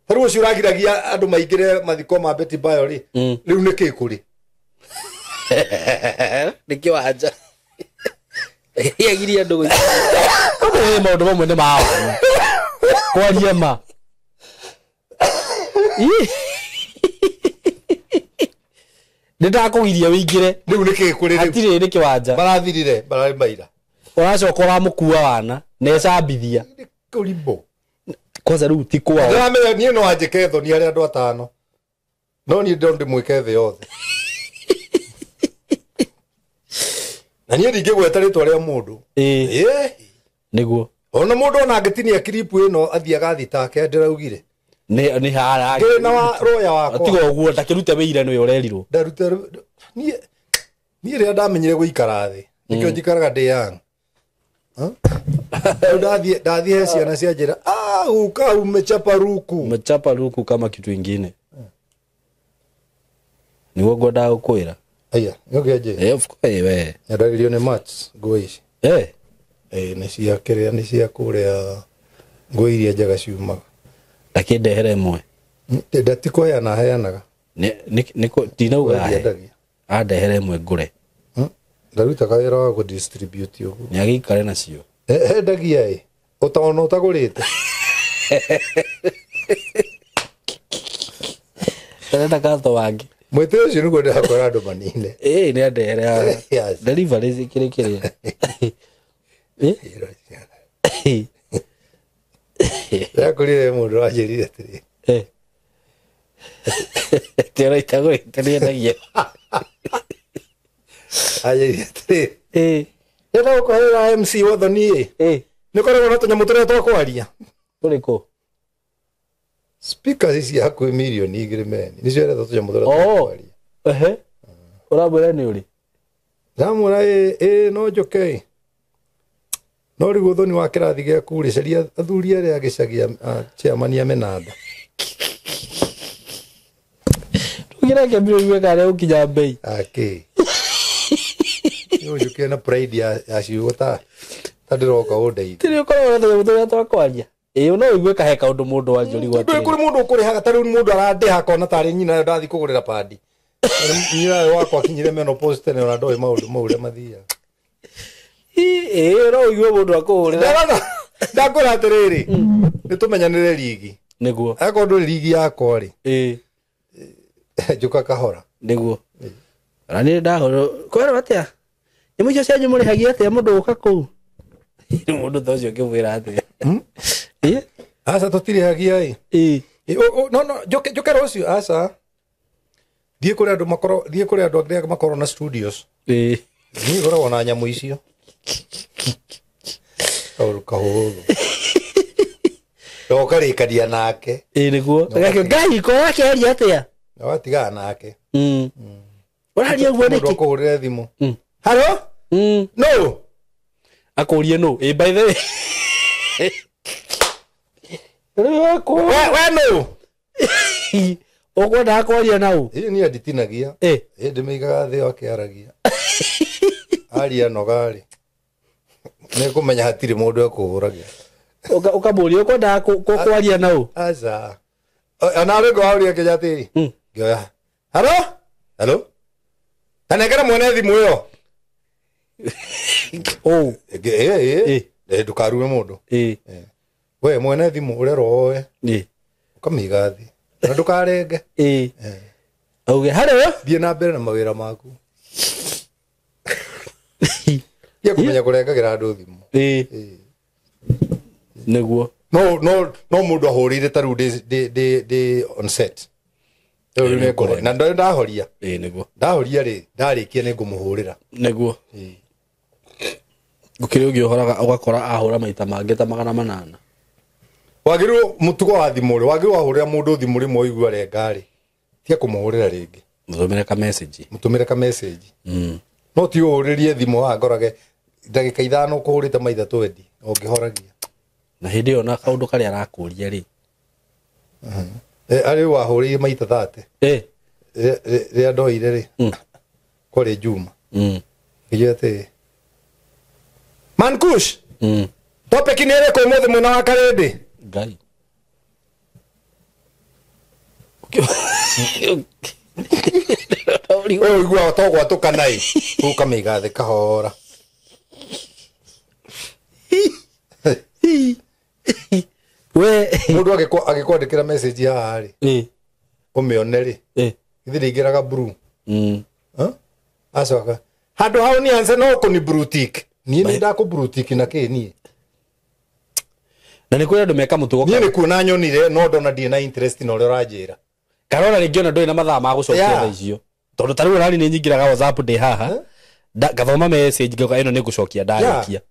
Rĩu ũcio ũragiragia andũ maingĩre mathiko ma Betty Bayo rĩ, rĩu nĩ kĩ kũrĩ? Nĩ kĩwanja. Yagiria andũ gũikara. Maũndũ mamwe nĩ ma wana. Kwaria ma. Nĩ ndakũgiria wĩingĩre. Rĩu nĩ kĩ kũrĩ rĩu? Hatirĩ nĩ kĩwanja. Marathirire, bararĩ maira. Ũracoka ũramũkua wana na ecambithia. Kũrimbo. Kwanza rĩu ti kwao. Ndĩramenya niĩ no anjĩke thoni harĩ andũ atano. No niĩ ndo ndĩmwĩke thĩ yothe. Na niĩ ndingĩgweta rĩtwa rĩa mũndũ. Nĩguo. Ona mũndũ ona angĩtinia kiripu ĩno athiaga thitake ndĩraugire. Nĩ hara. Ngĩrĩ na roya wakwa. Tiga ũguo ndakĩrute wĩira nĩwe ũrerirwo. Ndarute niĩ rĩrĩa ndamenyire gũikara thĩ. Nĩkĩo njikaraga ndĩ young. Ndathiĩ he ciana cia njĩra, uka umechapa ruku. Umechapa ruku kama kitu ingine. Nĩguo ngwendaga gũkwĩra. Aya, nĩũkĩanjĩra? Of course we. Nyendagĩrio nĩ mats nguo ici. Nĩ cia kĩrĩa, nĩ cia kũrĩa nguo iria njega ciumaga. Ndakĩndehere ĩmwe. Ndatikũheana heanaga. Ndinauga ahe. Andehere ĩmwe ngũre. Ndarutaga wĩra wa kũ-distribute ũguo. Nĩ agĩikare nacio. Endagia ĩ ũtaona ũtagũrĩte. Ndarenda gatho wangĩ. Mwĩtĩ ũcio nĩguo ndĩrakora andũ manine. Nĩ andehere haha. Delivery cikĩrĩ kĩrĩa. Ndĩrakorire mũndũ wanjĩrire atĩrĩ. Ti ona itagũrĩte nĩendagia. Anjĩrire atĩrĩ. Ndĩrenda gũkũherera MC Wathoni ĩ. Nĩ ũkoragwo na tũnyamũ tũrĩa twa kwaria. Tũrĩkũ? Speakers ici hakuhĩ mirioni 2 meni. Nĩcio iretha tũnyamũ tũrĩa twa kwaria. Ũramwĩra nĩ ũrĩ? Ndamwĩra ĩ no njoke no rĩu ũthoni wa kĩrathi gĩaku rĩ caria athuri arĩa agĩcagia chairman ya menanda. Tũgĩreke mbiro igue kana ũkinya mbei. Akĩ. Nĩ ũnjũkire na pride ya ciugo ta ndĩroka ũndeithie. Tiri ũkoragwo na tũnyamũ tũrĩa twa kwaria. Ĩĩ no ũigue kahe kaũndũ mũndũ wanjũrigwo Ndũĩ kũrĩ mũndũ ũkũrĩhaga ta rĩu mũndũ arandĩha akona tarĩ nyina ndathiĩ kũgũrĩra pandi. Nyina wakwa akinyire menopause tene ona ndoĩ maũndũ mau ũrĩa mathiaga. Ĩĩ no ũigue mũndũ akũhũrĩra. Ndakwĩra atĩrĩrĩ, nĩ tũmenyanĩre rigi. Nĩguo. Akorwo ndũrĩ rigi yakwa rĩ, Ĩĩ. njũka kahora. Nĩguo. Ona niĩ ndahũrwo kwĩrwo atĩa? Nyamũ icio cianyu mũrĩhagia atĩa mũndũ gũka kũu? Mũndũ ta ũcio ũngĩmwĩra atĩa? Ĩĩ. Aca tũtirĩhagia ĩ. Ĩĩ. No no njoke rũciũ aca. Thiĩ kũrĩ andũ makorwo thiĩ kũrĩ andũ arĩa makorwo na studios. Ĩĩ. Niĩ ngoragwo na nyamũ icio. Kaũndũ kahũthũ. Na ũkarĩkania nake. Ĩĩ nĩguo. Ngai ko wakĩaria atĩa? Na watigana nake. Ũraria ũguo Mũndũ nĩkĩ? akũhũrĩre thimũ. Halo? No. Akũrie nũ? Ĩĩ by the way. Rĩu We nũ? Ũkwendaga kwaria na ũ? Ĩĩ niĩ nditinagia. Ĩĩ. Ĩĩ ndĩmĩigaga thĩ o akĩaragia. Aria noga rĩ. Nĩkũmenya hatirĩ mũndũ ekũhũragia. Ũkamũria ũkwendaga kwaria na ũ? Aca. Ona rĩngĩ waũria nginya atĩrĩ. Ngĩoya. Halo? Halo? Ta nengera mwene thimũ ĩyo. Ũ. Ĩĩ. Ndũkarume mũndũ. Ĩĩ. We mwene thimũ ũrerwo woe. Ĩĩ. Ũkamĩiga thĩ. Na ndũkarenge. Ĩĩ. Auge halo? Thiĩ na mbere na mawĩra maku. Tiga kũmenya kũrengagĩra andũ thimũ. Ĩĩ. Nĩguo. No no no mũndũ ahũrĩire ta rĩu ndĩ on set. Rĩu nĩ ngũhoria. Na ndahoria. Ĩĩ nĩguo. Ndahoria rĩ, ndarĩkia nĩ ngũmũhũrĩra. Nĩguo. Gũkĩrĩ ũngĩ ũhoraga ũgakora ahũra maita mangĩ ta 800. Wagĩrĩirwo mũtugo wa thimũ rĩ, wagĩrĩirwo wahũrĩra mũndũ thimũ rĩmwe waigua renga rĩ, tiga kũmũhũrĩra rĩngĩ. Mũtũmĩre ka message. Mũtũmĩre ka message. No ti ũhũrĩrie thimũ haha ngorage ndagĩka 5 ũkũhũrĩte maitha 20 ũngĩhoragia. Na hĩndĩ ĩyo na kaũndũ karĩa arakũria rĩ. Arĩ wahũrĩire maita 30. Ĩĩ. Rĩrĩa ndoire rĩ. Kwarĩ Juma. Ngĩnjĩra atĩrĩ, Mankush. Topic nĩ ĩrĩkũ ũmũthĩ mwena wa Karĩndĩ? Ngai. We ũiguaga to gwatũkana ĩ. Ũkamĩiga thĩ kahora. We Mũndũ agĩkwandĩkĩra message haha rĩ. Ũmĩone rĩ. Githĩ ndĩingĩraga blue. Acoka. Handũ hau nianze no kũni blue tick. Niĩ nĩ ndakũ blue tick na kĩ niĩ? Na nĩ kũrĩ andũ meka mũtugo. Niĩ nĩ kuona nyonire no ndona ndirĩ na interest na ũrĩa ũranjĩra. Kana ona rĩngĩ ona ndũrĩ na mathaa ma gũcokia thaa icio. Tondũ ta rĩu ona nĩ nyingĩraga WhatsApp ndĩ haha. Ngathoma message ngauga ĩno nĩ ngũcokia ndarĩkia.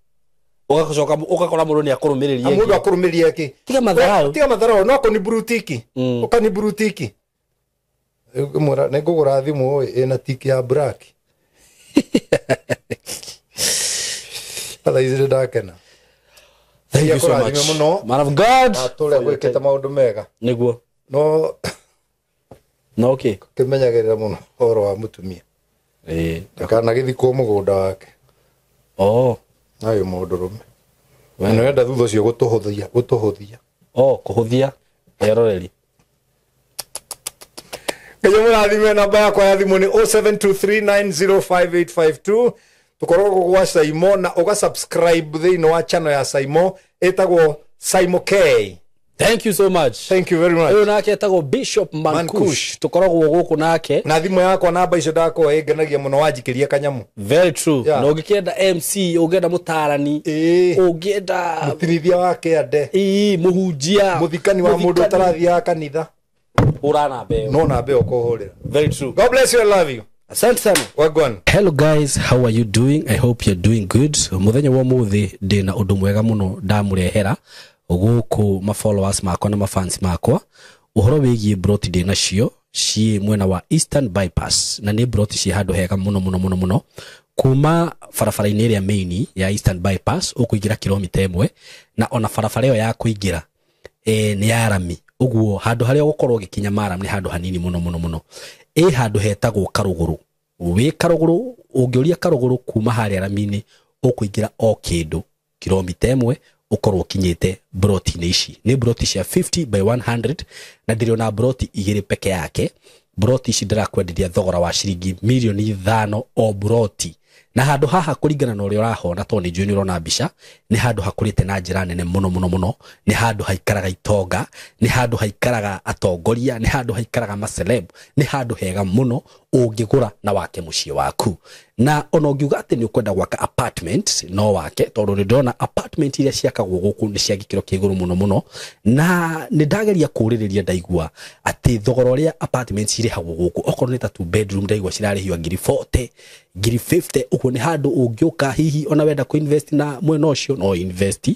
Ũgacoka ũgakora mũndũ nĩ akũrũmĩrĩria. Mũndũ akũrũmĩrĩria kĩ? Tiga matharau. Tiga matharau no kũni blue tick. Ũkani blue tick. Ngũmwĩra nĩ ngũgũra thimũ ĩna tick ya black. Thaa ici ndakena. Thank you so much. Man of God. Atũrĩa gwĩkĩte maũndũ mega. Nĩguo. No no okay. Kĩmenyagĩrĩra mũno ũhoro wa mũtumia. Ĩĩ. Ndakanagĩthikwo mũgũnda wake. Oh. Nayo mũndũrũme. Na nĩwenda thutha ũcio gũtũhũthia, gũtũhũthia. Oh, kũhũthia eroreri. Ngai mũrathime namba yakwa ya thimũ nĩ 0723905852. Tũkoragwo gwa Saimo na ũga subscribe thĩinĩ wa channel ya Saimo ĩtagwo Saimo K. Thank you so much. Thank you very much. Ũyũ nake etagwo Bishop Mankush. Tũkoragwo gũkũ nake. Na thimũ yakwa namba icio ndakwa ĩngenagia mũno wanjikĩria kanyamũ. Very true. Na ũngĩkĩenda MC, ũngĩenda mũtarani, ũngĩenda mũtirithia wa kĩande, mũhunjia, mũthikani wa mũndũ ũtarathiaga kanitha. Hũra namba ĩyo. No namba ĩyo ũkũhũrĩra. Very true. God bless you and love you. Asante sana. Wagwan. Hello guys, how are you doing? I hope you're doing good. Muthenya wa muthi ndina undu mwega muno ndamurehera guku ma followers makwa na ma fans makwa uhoro wigie broti ndina cio Ciĩ mwena wa Eastern Bypass na nĩ broti ciĩ handũ hega mũno mũno mũno mũno. Kuma barabara-inĩ ĩrĩa main ya Eastern Bypass ũkũingĩra kilomita 1, na ona barabara ĩyo ya kũingĩra nĩ ya rami. Ũguo handũ harĩa ũgũkorwo ũgĩkinya maram nĩ handũ hanini mũno mũno mũno. Ĩ handũ hetagwo Karũgũrũ. Wĩ Karũgũrũ, ũngĩũria Karũgũrũ kuma harĩa rami-inĩ ũkũingĩra o kĩndũ kilomita 1 ũkorwo ũkinyĩte broti-inĩ ici. Nĩ broti cia 50 by 100 na ndĩrĩ broti 2 peke yake. Broti ici ndĩrakwenderia thogora wa ciringi mirioni 5 o broti. Na handũ haha kũringana na ũrĩa ũrahona, tondũ nĩ njũĩ nĩ ũrona mbica, nĩ handũ hakũrĩte na njĩra nene mũno mũno mũno. Nĩ handũ haikaraga itonga, nĩ handũ haikaraga atongoria, nĩ handũ haikaraga maceleb, nĩ handũ hega mũno ũngĩgũra na wake mũciĩ waku. Na ona ũngiuga atĩ nĩ ũkwenda gwaka apartment no wake, tondũ nĩ ndĩrona apartment iria ciakagwo gũkũ nĩ cia gĩkĩro kĩa igũrũ mũno mũno. Na nĩ ndageria kũũrĩrĩria ndaigua atĩ thogora ũrĩa apartment cirĩhagwo gũkũ, okorwo nĩ ta 2 bedroom ndaigua cirarĩhio ngiri 40, ngiri 50. Ũguo nĩ handũ ũngĩũka hihi ona wenda kũ invest na mwena ũcio no invest.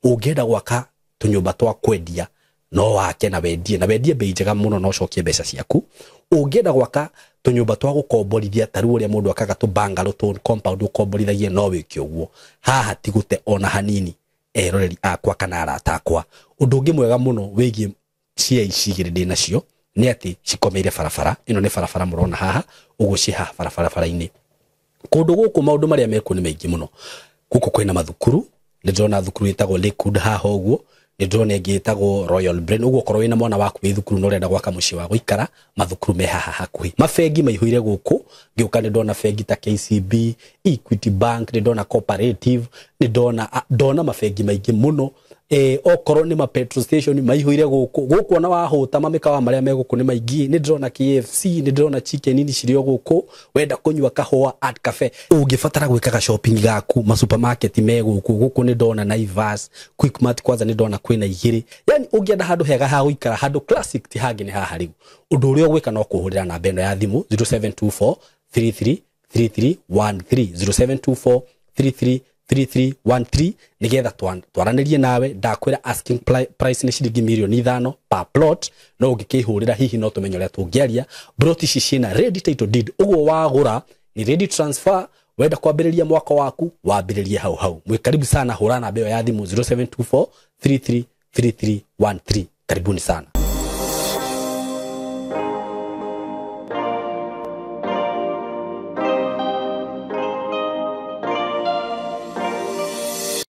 Ũngĩenda gwaka tũnyũmba twa kwendia no wake na wendie, na wendie bei njega mũno na ũcokie mbeca ciaku. Ũngĩenda gwaka tũnyũmba twa gũkomborithia ta rĩu ũrĩa mũndũ akaga tũ bungalow tũ compound ũkomborithagie no wĩke ũguo. Haha ti gũte ona hanini, eroreri akwa kana arata akwa. Ũndũ ũngĩ mwega mũno wĩgiĩ cia ici igĩrĩ ndĩ nacio nĩ atĩ cikomeire barabara. Ĩno nĩ barabara mũrona haha, ũguo ciĩ haha barabara-inĩ. Kũndũ gũkũ maũndũ marĩa mekuo nĩ maingĩ mũno. Gũkũ kwĩna mathukuru, nĩ ndĩrona thukuru ĩtagwo Lakewood haha ũguo, nĩ ndĩrona ĩngĩ ĩtagwo Royal Brain. Ũguo okorwo wĩna mwana waku wĩ thukuru na ũrenda gwaka mũciĩ wa gũikara, mathukuru me haha hakuhĩ. Mabengi maihũire gũkũ, ngĩũka nĩ ndona bengi ta KCB, Equity Bank, nĩ ndona Cooperative, nĩ ndona mabengi maingĩ mũno. Okorwo nĩ ma petrol station maihũire gũkũ. Gũkũ ona wahũta mamĩkawa marĩa me gũkũ nĩ maingĩ. Nĩ ndĩrona KFC, nĩ ndĩrona chicken ini cirĩ o gũkũ. Wenda kũnyua kahũa Art Cafe, ũngĩbatara gwĩkaga shopping gaku, ma supermarket me gũkũ. Gũkũ nĩ ndona Naivas, Quickmart kwanza nĩ ndona kwĩna 2. Yani ũngĩenda handũ hega ha gũikara, handũ classic ti hangĩ nĩ haha rĩu. Ũndũ ũrĩa ũgwĩka no kũhũrĩra namba ĩno ya thimũ 0724 33 3313, 0724 33 3313, nigetha twaranĩrie nawe. Ndakwĩra asking price nĩ ciringi mirioni 5 per plot, no ũngĩkĩhũrĩra hihi no tũmenye ũrĩa tũngĩaria. Broti ici ciĩna ready title deed, ũguo wagũra ni ready transfer. Wenda kwambĩrĩria mwaka waku wambĩrĩrie hau hau. Mwĩ karibu sana, hũra namba ĩyo ya thimũ 0724 33 3313. Karibuni sana.